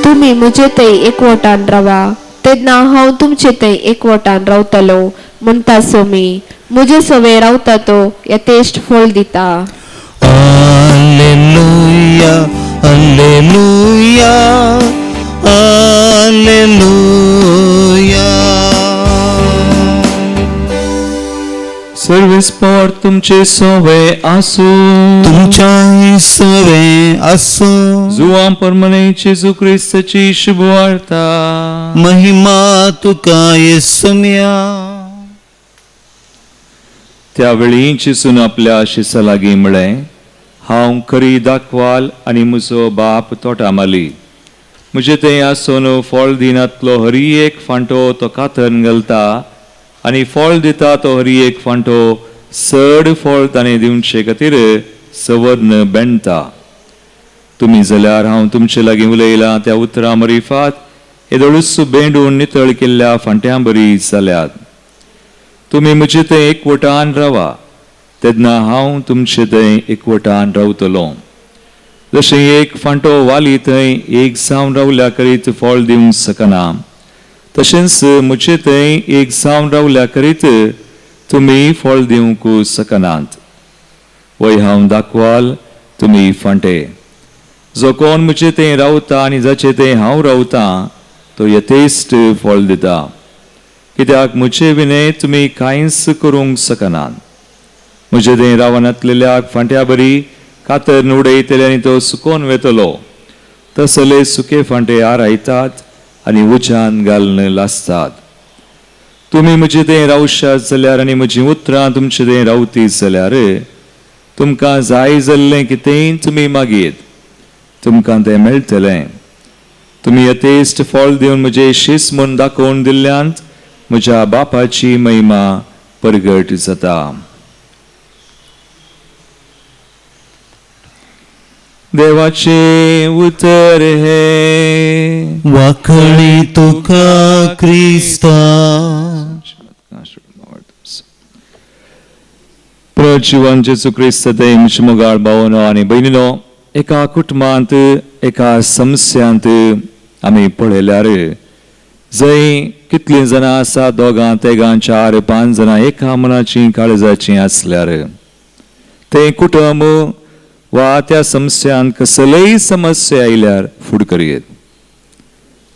तुमी म्हजे थंय एकवटान रावा तेन्ना हांव तुमचे थंय एकवटान रावतलो म्हणटा सोमी. म्हजे सवे रावता तो यथेश्ट फळ दिता. Alleluia, alleluia, alleluia. सर्वेस्पोर तुमचे सोवे आसूं. तुमच्याय सवे आसूं. जुवां परमने जेजू क्रिस्ताची शुभवार्ता. महिमा तुका येसुम्या. त्यावेळी जेजून आपल्या शिसा लागीं म्हळें, हांव खरी दाखवाल आनी म्हजो बाप तोटा माली. म्हजे थंय आसून फळ दिनातलो हरी एक फांटो तो कातन घालता आनी फळ दिता तो हरी एक फांटो चड फळ ताणें दिवचे खातीर सवर्ण बेणटा. तुमी जाल्यार हांव तुमचे लागीं उलयलां त्या उतरां मरिफात येदोळूच बेंडून नितळ केल्ल्या फांट्यां बरी जाल्यात. तुमी म्हजे थंय एकवटान रावा तेन्ना हांव तुमचे थंय एकवटान रावतलो. जशें एक फांटो वाली थंय एक जावन रावल्या करीत फळ दिवंक शकना तशेंच म्हजे थंय एक जावन रावल्या करीत तुमी फळ दिवंक शकनात. वय हांव दाखवाल तुमी फांटे. जो कोण म्हजे थंय रावता आनी जाचे थंय हांव रावतां तो यथेश्ट फळ दिता. कित्याक म्हजे विणे तुमी कांयच करूंक शकनात. म्हजे थंय रावनातलेल्याक फांट्या बरी कातर उडयतले आनी तो सुकोन वेतलो. तसले सुके फांटे आरायतात आनी उज्यान घालून लासतात. तुमी म्हजे थंय रावशात जाल्यार आनी म्हजीं उतरां तुमचे थंय रावती जाल्यार तुमकां जाय जाल्लें कितेंय तुमी मागीत तुमकां तें मेळटलें. तुमी यथेश्ट फळ दिवन म्हजें शीस म्हूण दाखोवन दिल्ल्यांत म्हज्या बापाची महिमा परगट जाता. देवाचें उतर हें. वाखणी तुका क्रिस्ता. प्रजीवन जेजू क्रिस्त म्हजे मोगाळ भावनो आनी भयणीनो, एका कुटुंबांत एका समस्यांत आमी पळयल्यार जंय कितलीं जाणां आसा, दोगां तेगां चार पांच जाणां एका मनाचीं काळजाचीं आसल्यार तें कुटुंब वा त्या समस्यान कसलेय समस्या आयल्यार फुड करयेत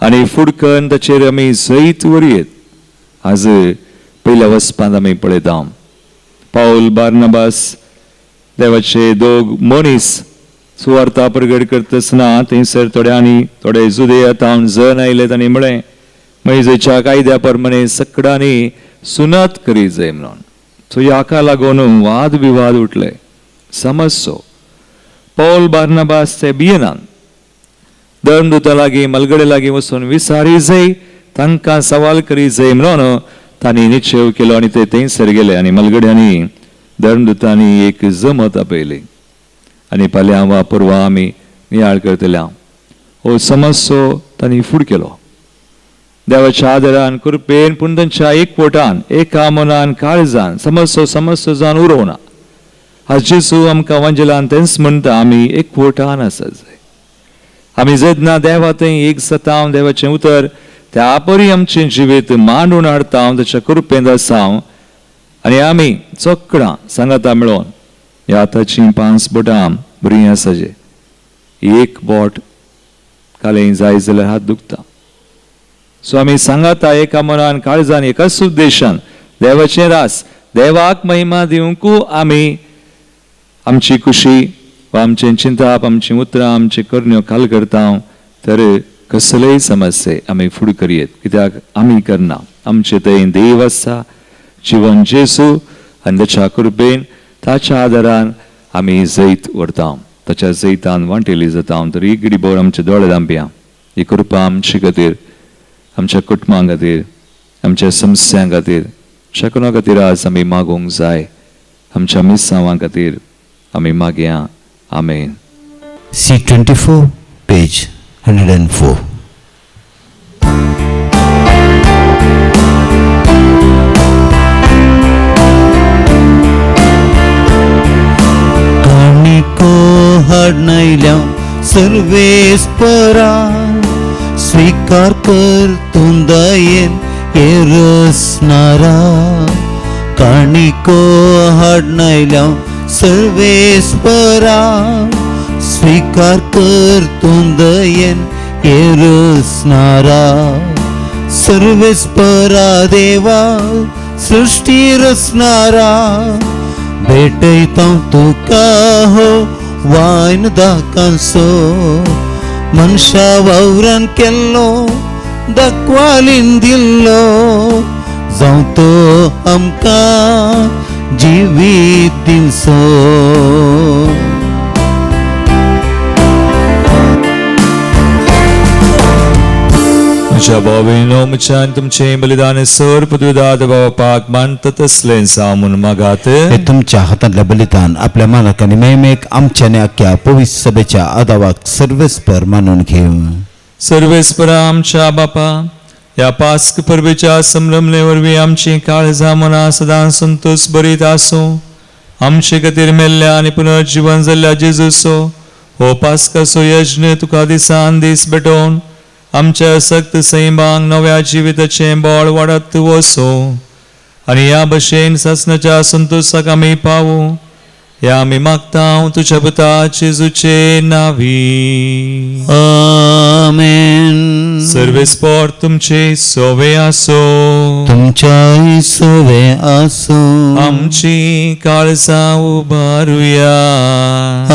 आनी फुड करून ताचेर आमी जैत व्हरयेत. आज पयल्या वचपांत आमी पळयता पावल बार्नाबास देवाचे दोग मनीस सुवार्ता प्रगट करतासना थंयसर थोड्यांनी थोडे जुदेया तावन जण आयले. तांणी म्हळें मैजेच्या कायद्या प्रमाणे सकडांनी सुनात करी जाय म्हणून. सो हाका लागून वाद विवाद उठले समजचो. पावल बार्नाबास ते भियेनात. धर्मदूता लागीं मलगडे लागीं वचून विचारी जाय, तांकां सवाल करी जाय म्हणून तांणी निश्चेव केलो आनी ते थंयसर गेले आनी मलगड्यांनी धर्मदूतांनी एक जमत आपयली आनी फाल्यां वा परवां आमी नियाळ करतले. हो समजचो तांणी फूड केलो देवाच्या आदरान कृपेन पूण तांच्या एकवटान एका मनान काळजान समजचो समजचो जावन उरोवना. आज जेजू आमकां वांजेलान तेंच म्हणटा आमी एकवटान आसा जाय. आमी जेन्ना देवा थंय एक जाता देवाचें उतर त्या परी आमचें जिवीत मांडून हाडता ताच्या कृपेंत आसा आनी आमी चकडां सांगाता मेळोन ह्या हाताचीं पांच बोटां बरीं आसा जे एक बोट कालें जाय जाल्यार हात दुखता. सो आमी सांगाता एका मनान काळजान एकाच उद्देशान देवाचें रास देवाक महिमा दिवंकू आमी आमची खुशी वा आमचें चिंताप आमचीं उतरां आमच्यो करण्यो खाल करता तर कसलेय समस्ये आमी फुड करयेत. कित्याक आमी करना आमचे थंय देव आसा जिवन जेजू आनी ताच्या कृपेन ताच्या आदारान आमी जैत व्हरता ताच्या जैतान वांटेली जाता. तर ही घडीभर आमचे दोळे धांपया. ही कृपा आमचे खातीर आमच्या कुटुंबां खातीर आमच्या समस्यां खातीर शकना खातीर आज आमी मागूंक जाय. आमच्या मिसांवां खातीर आमी मागया. आमेन. C24, page 104. काणिको हाडनयल्या सर्वेस्परा स्वीकार कर तूं दयेन. येरसनारा काणिको हाडनायल्या सर्वेस्परा स्वीकार कर तूं दयेन येरसनारा सर्वेस्परा देवा सृष्टी रचणारा भेटयता तुका हो वायन दाकांसो मनशा वावरान केल्लो दाखवालीन दिल्लो जावं तो आमकां जिवीत दिवचो. म्हज्या भाव म्हज्यान तुमचें बलिदान सर पदवीदाद बापाक मानता तसलें जावं म्हूण मागात. हे तुमच्या हातांतल्या बलिदान आपल्या मालक आनी मेमेक आमच्या आनी आख्या पवित्र सभेच्या आदावाक सर्वेस्पर मानून घेवं. सर्वेस्परा आमच्या बापा ह्या पास्क परबेच्या संभ्रमले वरवीं आमची काळजां मनां सदां संतोष बरीत आसूं. आमचे खातीर मेल्ल्या आनी पुनर्जिवन जाल्ल्या जेजूचो हो पास्काचो यज्ञ तुका दिसान दीस भेटोवन आमच्या सक्त सैमांक नव्या जिविताचें बळ वाडत वचूं आनी ह्या भशेन सासणाच्या संतोशाक आमी पावूं. ह्या आमी मागता तुज्या पुता जेजूचे नांवी. आमेन. सर्वेस्पर तुमचे सोवे आसो. तुमच्याय सोवे आसूं. आमची काळजां उबारुया.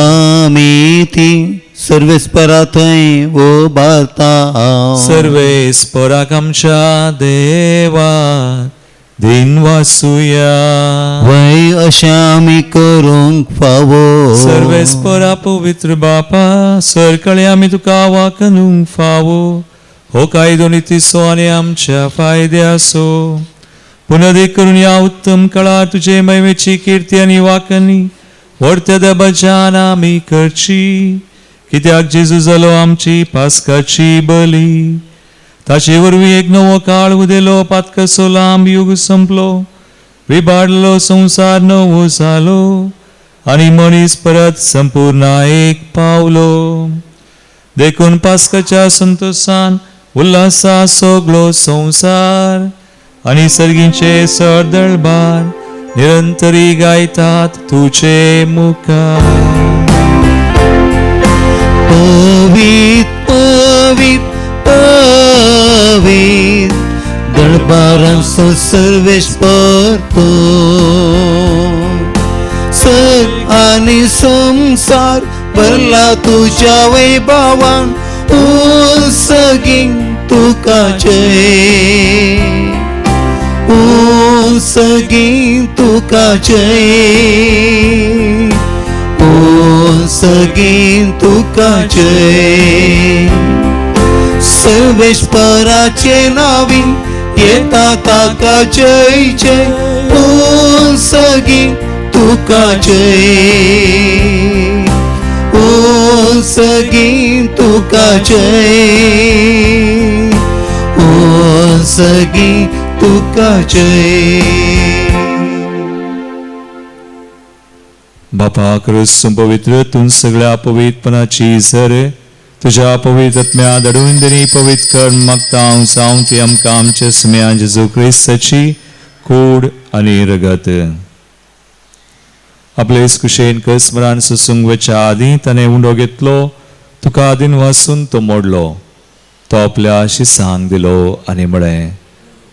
आमी ती सर्वेस्परा थंय उबारता. सर्वेस्पराक आमच्या देवा दिन वासुया. वय अशें आमी करूंक फावो. सर्वेस्परा पवित्र बापा सरकळे आमी तुका वाकनूंक फावो. हो कायदो नितीचो आनी आमच्या फायद्याचो. पुनर्दीक करून ह्या उत्तम काळार तुजे महिमेची किर्ती आनी वाकनी व्हडत्या दबाज्यान आमी करची. कित्याक जेजू जालो आमची पास्काची बली. ताचे वरवीं एक नवो काळ उदेलो. पातकाचो लांब युग संपलो. विबाडलो संवसार नवो जालो आनी मनीस परत संपूर्ण एक पावलो. देखून पास्काच्या संतोशान उल्हासा सगळो संवसार आनी सर्गीचे सरदळबार निरंतरी गायतात तुजे मुखार. पवित पवित पवित दरबारांचो सर्वेस्पर तूं. सग आनी संवसार भरला तुज्या वैभवान सगीं तुका जय. सगीं तुका जय. सगीं तुका जय. सर्वेस्पराचे नावी येता ताका जय जय. सगीं तुका जय. सगीं तुका जय. सगीं तुका जय. बापा क्रिस्त पवित्र तूं सगळ्या पवित्रपणाची झर तुज्या पवित्र आत्म्या धाडून दिनी पवित्र कर मागता हांव जावं ती आमकां आमच्या सुम्या जेजू क्रिस्ताची कूड आनी रगत. आपले कुशेन कसमरान सोसूंक वचच्या आदीं ताणें उंडो घेतलो. तुका आदीन वासून तो मोडलो. तो आपल्या शिसांक दिलो आनी म्हळें,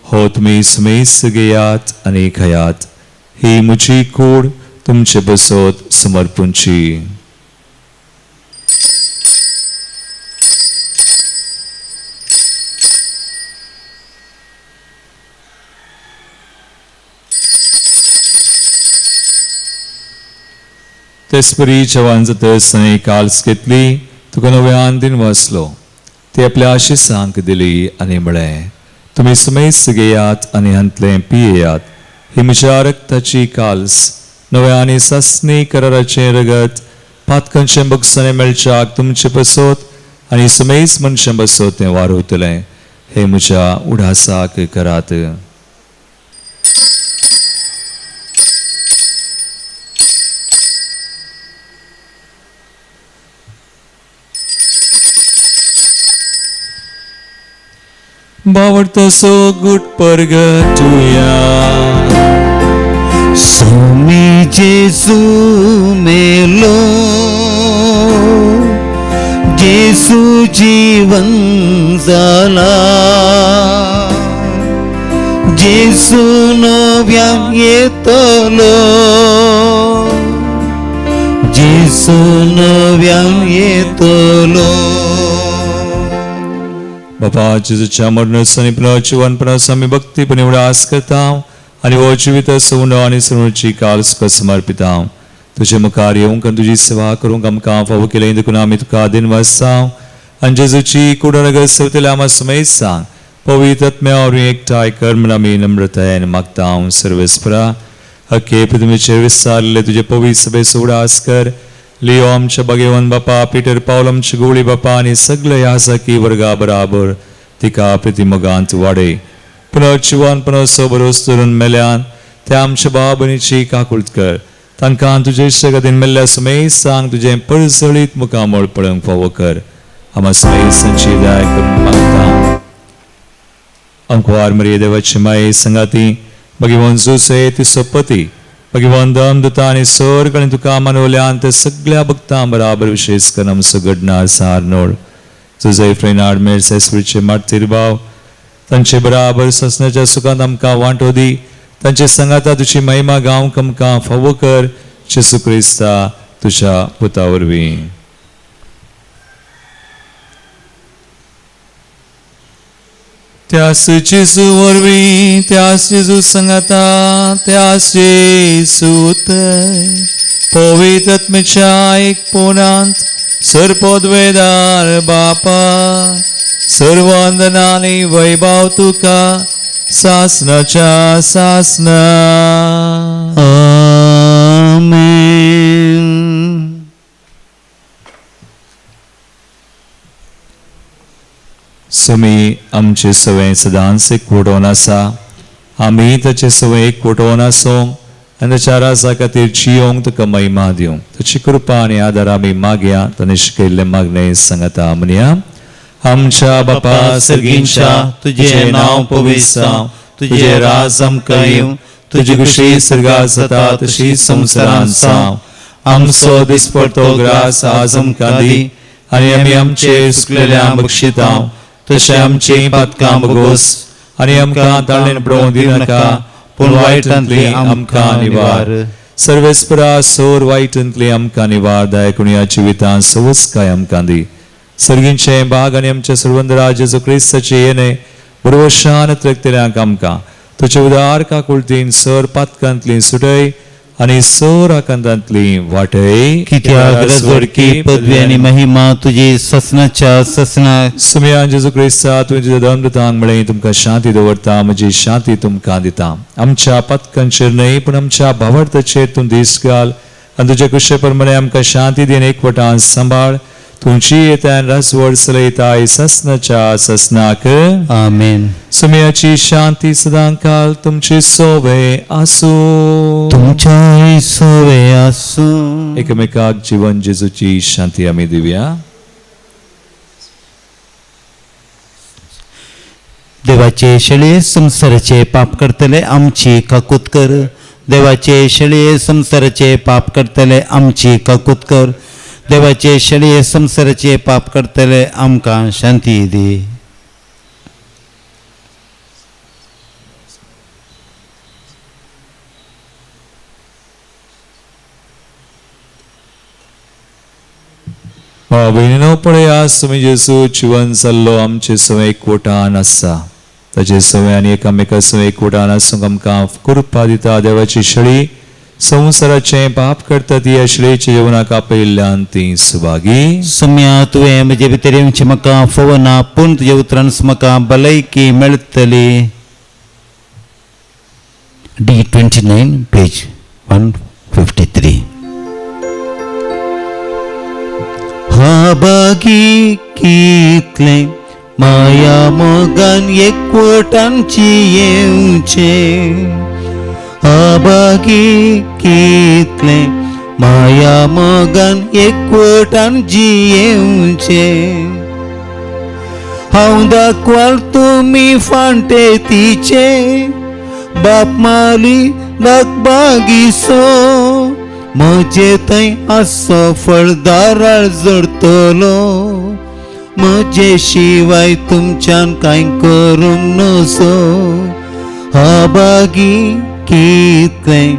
हो तुमी सुमेस घेयात आनी खायात. ही म्हजी कूड तुमचे बसत समर्पूंची. तेचपरी जेवण जातच ताणें काल्स घेतली. तुका नव्यान दिन वाचलो. ती आपल्या शिसांक दिली आनी म्हळें, तुमी सुमेस घेयात आनी हांतलें पियेयात. ही म्हज्या रक्ताची काल्स नव्या आनी सासणी कराराचें रगत पातकांचें बगसाणें मेळच्याक तुमचे बसत आनी सुमेस मनशां बसत तें वारवतलें. हें म्हज्या उडासाक करात. बावडतो गुट परगटुया. स्वामी जेसू मेलो, जेसू जीवन जाला, जेसू नव्यान येतलो, जेसू नव्यान येतलो. बापा जेजूच्या मरणाचो आनी पुनर्जीवनपणाचो आमी भक्तीपणी उडास करता आनी हो जिवीत सवंड आनी सवणची काल तुका समर्पिता. तुजे मुखार येवंक आनी तुजी सेवा करूंक आमकां फावो केलें देखून आमी तुका दिनवासता आनी जेजूची कुडनगर सेवतल्या आमा समेत सांग पवित्र आत्म्या वरवीं एकठांय कर म्हूण आमी नम्रतायेन मागता. सर्वेस्परा हके पृथ्वीचेर विस्तारले तुजे पवित्र सभेचो उडास कर. लियो आमच्या भगवान बापा, पीटर पावल आमचे गोळी बापा आनी सगळे ह्या वर्गा बराबर तिका प्रतिमोगांत वाडय. पुनर्जीवन पुनर्सो बरोस धरून मेल्यान त्या आमच्या भाव भयणीची काकूळत कर. तांकां तुजे इश्टागतीन मेल्ल्या समेस्तांक तुजें परजळीत मुखामळ पळोवंक फावो कर. आमा समेस्तांची दया करून मागता. अंकवार मरिये देवाची माये संगाती भगवान जुसे ती सोपती भगवान दम दुता आनी स्वर्ग आनी तुका मानवल्यान ते सगळ्या भक्तां बराबर विशेष करून आमचो घडणार सारनोड जुजे फ्रेनाड मेर एस्पिरिचे मार्तीर भाव तांचे बराबर ससनाच्या सुखांत आमकां वांटो दी. तांचे संगाता तुजी महिमा गावंक आमकां फावो कर. जेजू क्रिस्ता तुज्या पुता वरवीं. त्यास जेजू वरवीं, त्यास जेजू संगाता, त्यास जेजूत पवित्र आत्म्याच्या एकपणांत सर्वपदवेदार बापा सर्वांदनानी वैभव तुका सासनाच्या सासना. आमेन. सुमी आमचे सवय सदांच एकवटोवन आसा. आमी ताचे सवय एकवटोवन आसूंक आनी ताच्या राजा खातीर जियोंक तुका महिमा दिवंक ताची कृपा आनी आदार आमी मागया. ताणें शिकयल्लें मागणें सांगता म्हणया. आमच्या बापा सर्गींच्या, तुजें नांव पवित्र जावं, तुजें राज आमकां येवं, तुजी खुशी सर्गात जाता तशी संवसारांत जावं. आमचो दिसपडतो ग्रास आज आमकां दी आनी आमी आमचे चुकलेल्यांक बक्षिता तशें आमचीं पातकां भोगोस आनी आमकां ताळेन पडोवंक दिनाका, पूण वायटांतली आमकां निवार. सर्वेस्परा सोर वायटांतली आमकां निवार. दयाकुणया जिवितांत सवस्काय आमकां दी. सर्गींचे भाग आनी आमच्या सर्वंदरा जेजू क्रिस्ताचे येणे बरोशान त्रेकतल्यांक आमकां तुजे उदार काकुळतीन सर पातकांतली सुटय आनी सर आकांतांतली वाटय. कित्याक रजवडकी पदवी आनी महिमा तुजी ससनाच्या ससना. सुमयान जेजू क्रिस्ता तुवें तुज्या दमृतांक म्हळें तुमकां शांती दवरता, म्हजी शांती तुमकां दिता. आमच्या पातकांचेर न्हय पूण आमच्या भावार्थाचेर तूं दीस घाल आनी तुज्या कुशे प्रमाणे आमकां शांती दीन एकवटान सांबाळ. तुमची येत्यान राजवड चलयताय ससनाच्या ससनाक. आमेन. सुमयाची शांती सदांकाल तुमची सोवे आसूं. तुमच्याय सोवे आसूं. एकमेकाक जीवन जेजूची शांती आमी दिवया. देवाचे शेळये संवसाराचे पाप करतले आमची काकूत कर. देवाचे शेळये संवसाराचे पाप करतले आमची काकूत कर. देवाचे शेळये संवसाराचे पाप करतले आमकां शांती दी. भयणीनो पळया सुमी जेजू जिवन जाल्लो आमचे सवय एकवटान आसा. ताचे सवय आनी एकामेका सवय एकवटान आसूंक आमकां कृपा दिता. देवाची शेळी संवसाराचें पाप करता ती ह्या शेळयेच्या जेवणाक आपयिल्ल्यान ती सुभागी. सुम्या तुवें म्हजे भितर येवचें म्हाका फोवना, पूण तुज्या उतरान म्हाका भलायकी मेळटली. D 29 page 153. हाबागी कितलें माया मोगान एकवटांची येवचें. आबागी कितलें माया मोगान एकवटान जियेवचें. हांव दाखवाल तुमी फांटे तिचे बाप माली दाखबागिसो म्हजे थंय आसो फळदाराळ जडतलो म्हजे शिवाय तुमच्यान कांय करूंक नसो हबागी कितलें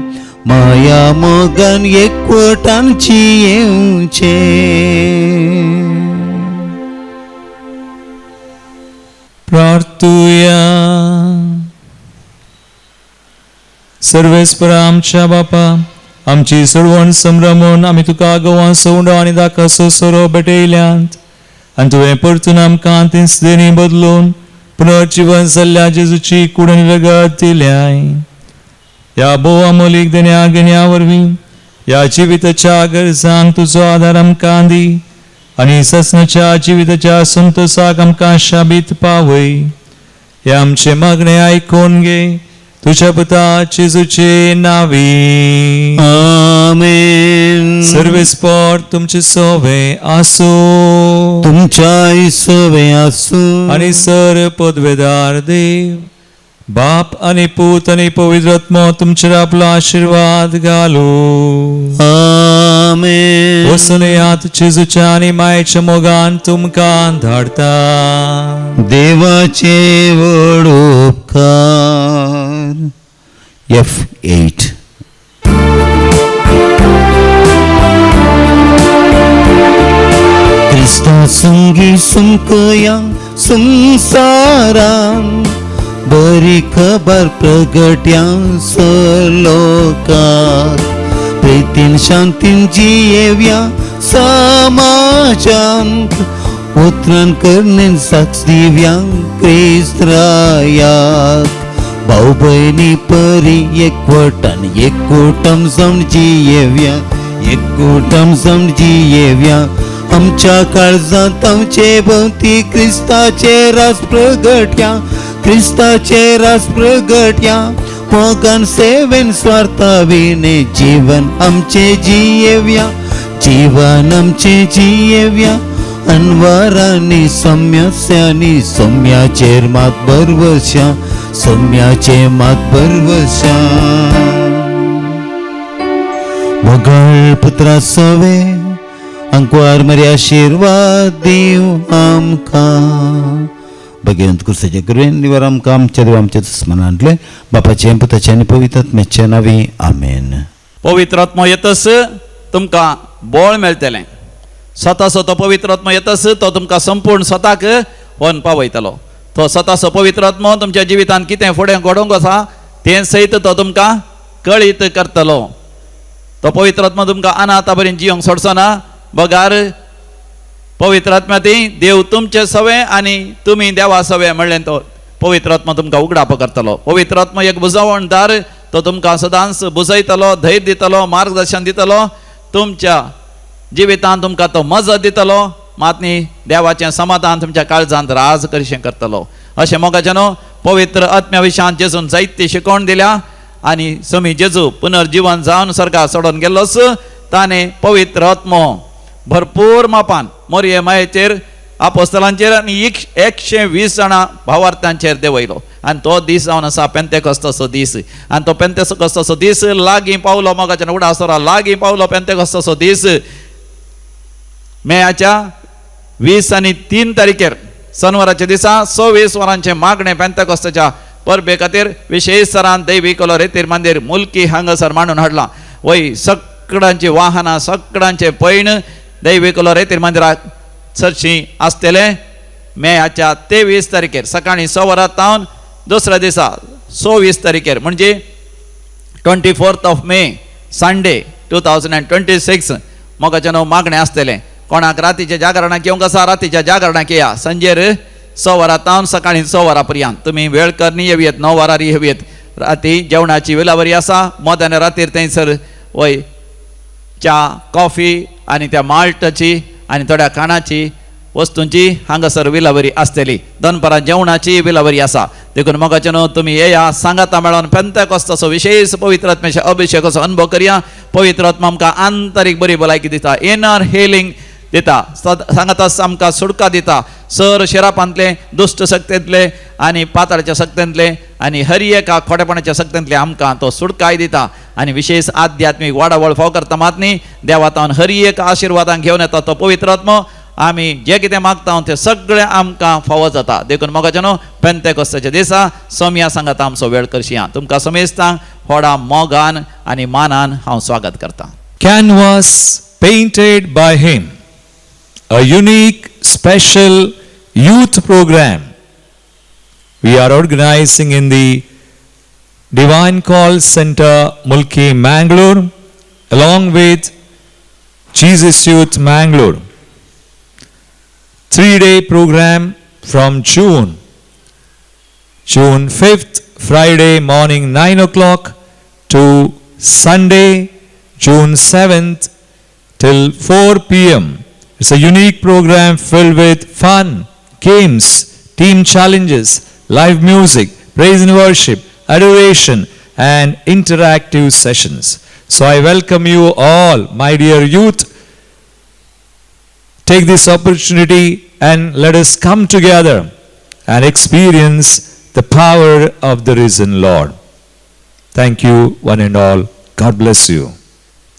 माया मोगान एकवटान जियेवचें. प्रार्थुया. सर्वेस्परा आमच्या बापा आमची सोडवण संभ्रमून आमी तुका गोवा सवंडो आनी दाकासो सोरो भेटयल्यांत आनी तुवें परतून आमकां तीच देणी बदलून पुनर्जिवन जाल्ल्या जेजूची कूड आनी रगत दिल्याय. ह्या भोव अमोलीक देण्या घेण्या वरवीं ह्या जिविताच्या गरजांक तुजो आदार आमकां दी आनी ससनाच्या जिविताच्या संतोसाक आमकां शाबीत पावय. हे आमचें मागणें आयकून घे तुझ्या पुता जेजूचे नांवी. आमेन. सर्वेस्पर तुमचे सोवे आसूं तुमच्याय सवे आसूं. आनी सर पदवेदार देव बाप आनी पूत आनी पवित्र आत्मो तुमचेर आपलो आशिर्वाद घालूं. आमेन. वचून येयात जेजूच्या आनी मायेच्या मोगान तुमकां धाडटा. देवाचे व्हड उपकार. F8. क्रिस्ता संगी सुंकया संसारान बरी खबर प्रगट्या सलोकात प्रीतीन शांतीन जियेव्या समाजांत उतरान करणेन साक्ष दिव्या क्रिस्त्रायाक भाव भयणी परी एकवटान एकवटम जावन जियेव्या एकवटम जावन जियेव्या आमच्या काळजांत आमचे भोंवती क्रिस्ताचे रास प्रगट्या क्रिस्ताचे रास प्रगट्या मोगान सेवेन स्वार्था विणे जीवन आमचे जियेव्या जीवन आमचे जियेव्या अनवारांनी सम्यस्यांनी सम्याचेर मात भरवशा सम्याचे मात भरवशा. मोगाळ पुत्रा सवे अंकवार मरी आशिर्वाद दिव आमकां. भगवंत कुर्साचे कृपेन निवार आमकां आमच्या देव आमच्या दुस्मनांतले बापाचें पुताचें आनी पवित्र आत्म्याचें नांवी आमेन. पवित्र आत्मो येतस तुमकां बळ मेळटलें. स्वताचो तो पवित्र आत्मो येतस तो तुमकां संपूर्ण स्वताक व्हरून पावयतलो. तो स्वताचो पवित्र आत्मो तुमच्या जिवितांत कितें फुडें घडोवंक आसा तें सयत तो तुमकां कळीत करतलो. तो पवित्र आत्मो तुमकां अनाथा बरें जियोंक सोडचो ना. बगार पवित्र आत्म्या ती देव तुमचे सवे आनी तुमी देवा सवे म्हणलें तो पवित्र आत्मो तुमकां उगडाप करतलो. पवित्र आत्मो एक बुजवणदार, तो तुमकां सदांच बुजयतलो, धैर्य दितलो, मार्गदर्शन दितलो, तुमच्या जिवितांत तुमकां तो मजत दितलो, मात न्ही देवाचें समाधान तुमच्या काळजांत राज करिशें करतलो. अशें मोगाचें न्हू पवित्र आत्म्या विशयान जेजून जायती शिकवण दिल्या आनी समी जेजू पुनर्जिवन जावन स्वर्गार सोडून गेल्लोच ताणें पवित्र आत्मो भरपूर मापान मोरये मायेचेर आपोस्तलांचेर आनी 120 जाणां भावार्थांचेर देंवयलो. आनी तो दीस जावन आसा पेंतेकोस्ताचो दीस. आनी तो पेंतेकोस्ताचो दीस लागीं पावलो मोगाच्या उडासरा लागीं पावलो. पेंतेकोस्ताचो दीस मेयाच्या 20 आनी 3 तारखेर शनिवाराच्या दिसा 26 वरांचें मागणें पेंतेकोस्ताच्या परबे खातीर विशेष सरान दैवी कलो रेतीर मंदीर मुल्की हांगासर मांडून हाडलां. वय सगळ्यांची वाहनां सगळ्यांचें पैण दैवी कलो रेतीर मंदिराक चडशीं आसतलें. मेयाच्या 23 तारखेर सकाळीं 6 वरां तावन दुसऱ्या दिसा 26 तारखेर म्हणजे 24 मे संडे 2026 मोगाचें न्हू मागणें आसतलें. कोणाक रातीच्या जागरणाक येवंक आसा रातीच्या जागरणाक येया. सांजेर 6 वरां तावन सकाळीं 6 वरां पर्यंत तुमी वेळ करनी येवयेत, 9 वरार येवयेत. राती जेवणाची वेळावरी आसा. मध्यान रातीर थंयसर वय च्या कॉफी आनी त्या माल्टाची आनी थोड्या खाणाची वस्तूंची हांगासर विलावरी आसतली. दनपारां जेवणाची विलावरी आसा. देखून मोगाचें न्हू तुमी येया सांगाता मेळोन पेंतेकोस्ताचो विशेष पवित्र आत्म्याच्या अभिषेकाचो अनुभव करया. पवित्र आत्मा आमकां आंतरीक बरी भलायकी दिता, इनर हिलींग दिता, सांगाताच आमकां सुटका दिता. सर शिरापांतले, दुश्ट शक्तेंतले आनी पाताळाच्या शक्तेंतले आनी हर एका खोटेपणाच्या शक्तेंतले आमकां तो सुटकाय दिता. आनी विशेष आध्यात्मीक वाडावळ फाव करता मात न्ही, देवातावन हर एक आशिर्वादान घेवन येता तो पवित्र आत्मो. आमी जे कितें मागता तें सगळें आमकां फावो जाता. देखून मोगाचे न्हू, पेंतेकोस्ताच्या दिसा सोमया सांगाता आमचो वेळ करशिया. तुमकां समेस्तांक व्हडा मोगान आनी मानान हांव स्वागत करतां. Canvas painted by him, a unique special youth program we are organizing in the Divine Call Center, Mulki, Mangalore, along with Jesus Youth Mangalore. 3-day program from June 5th, Friday morning 9 o'clock to Sunday, June 7th till 4 p.m. It's a unique program filled with fun, games, team challenges, live music, praise and worship, adoration, and interactive sessions. So I welcome you all, my dear youth. Take this opportunity and let us come together and experience the power of the risen Lord. Thank you, one and all. God bless you.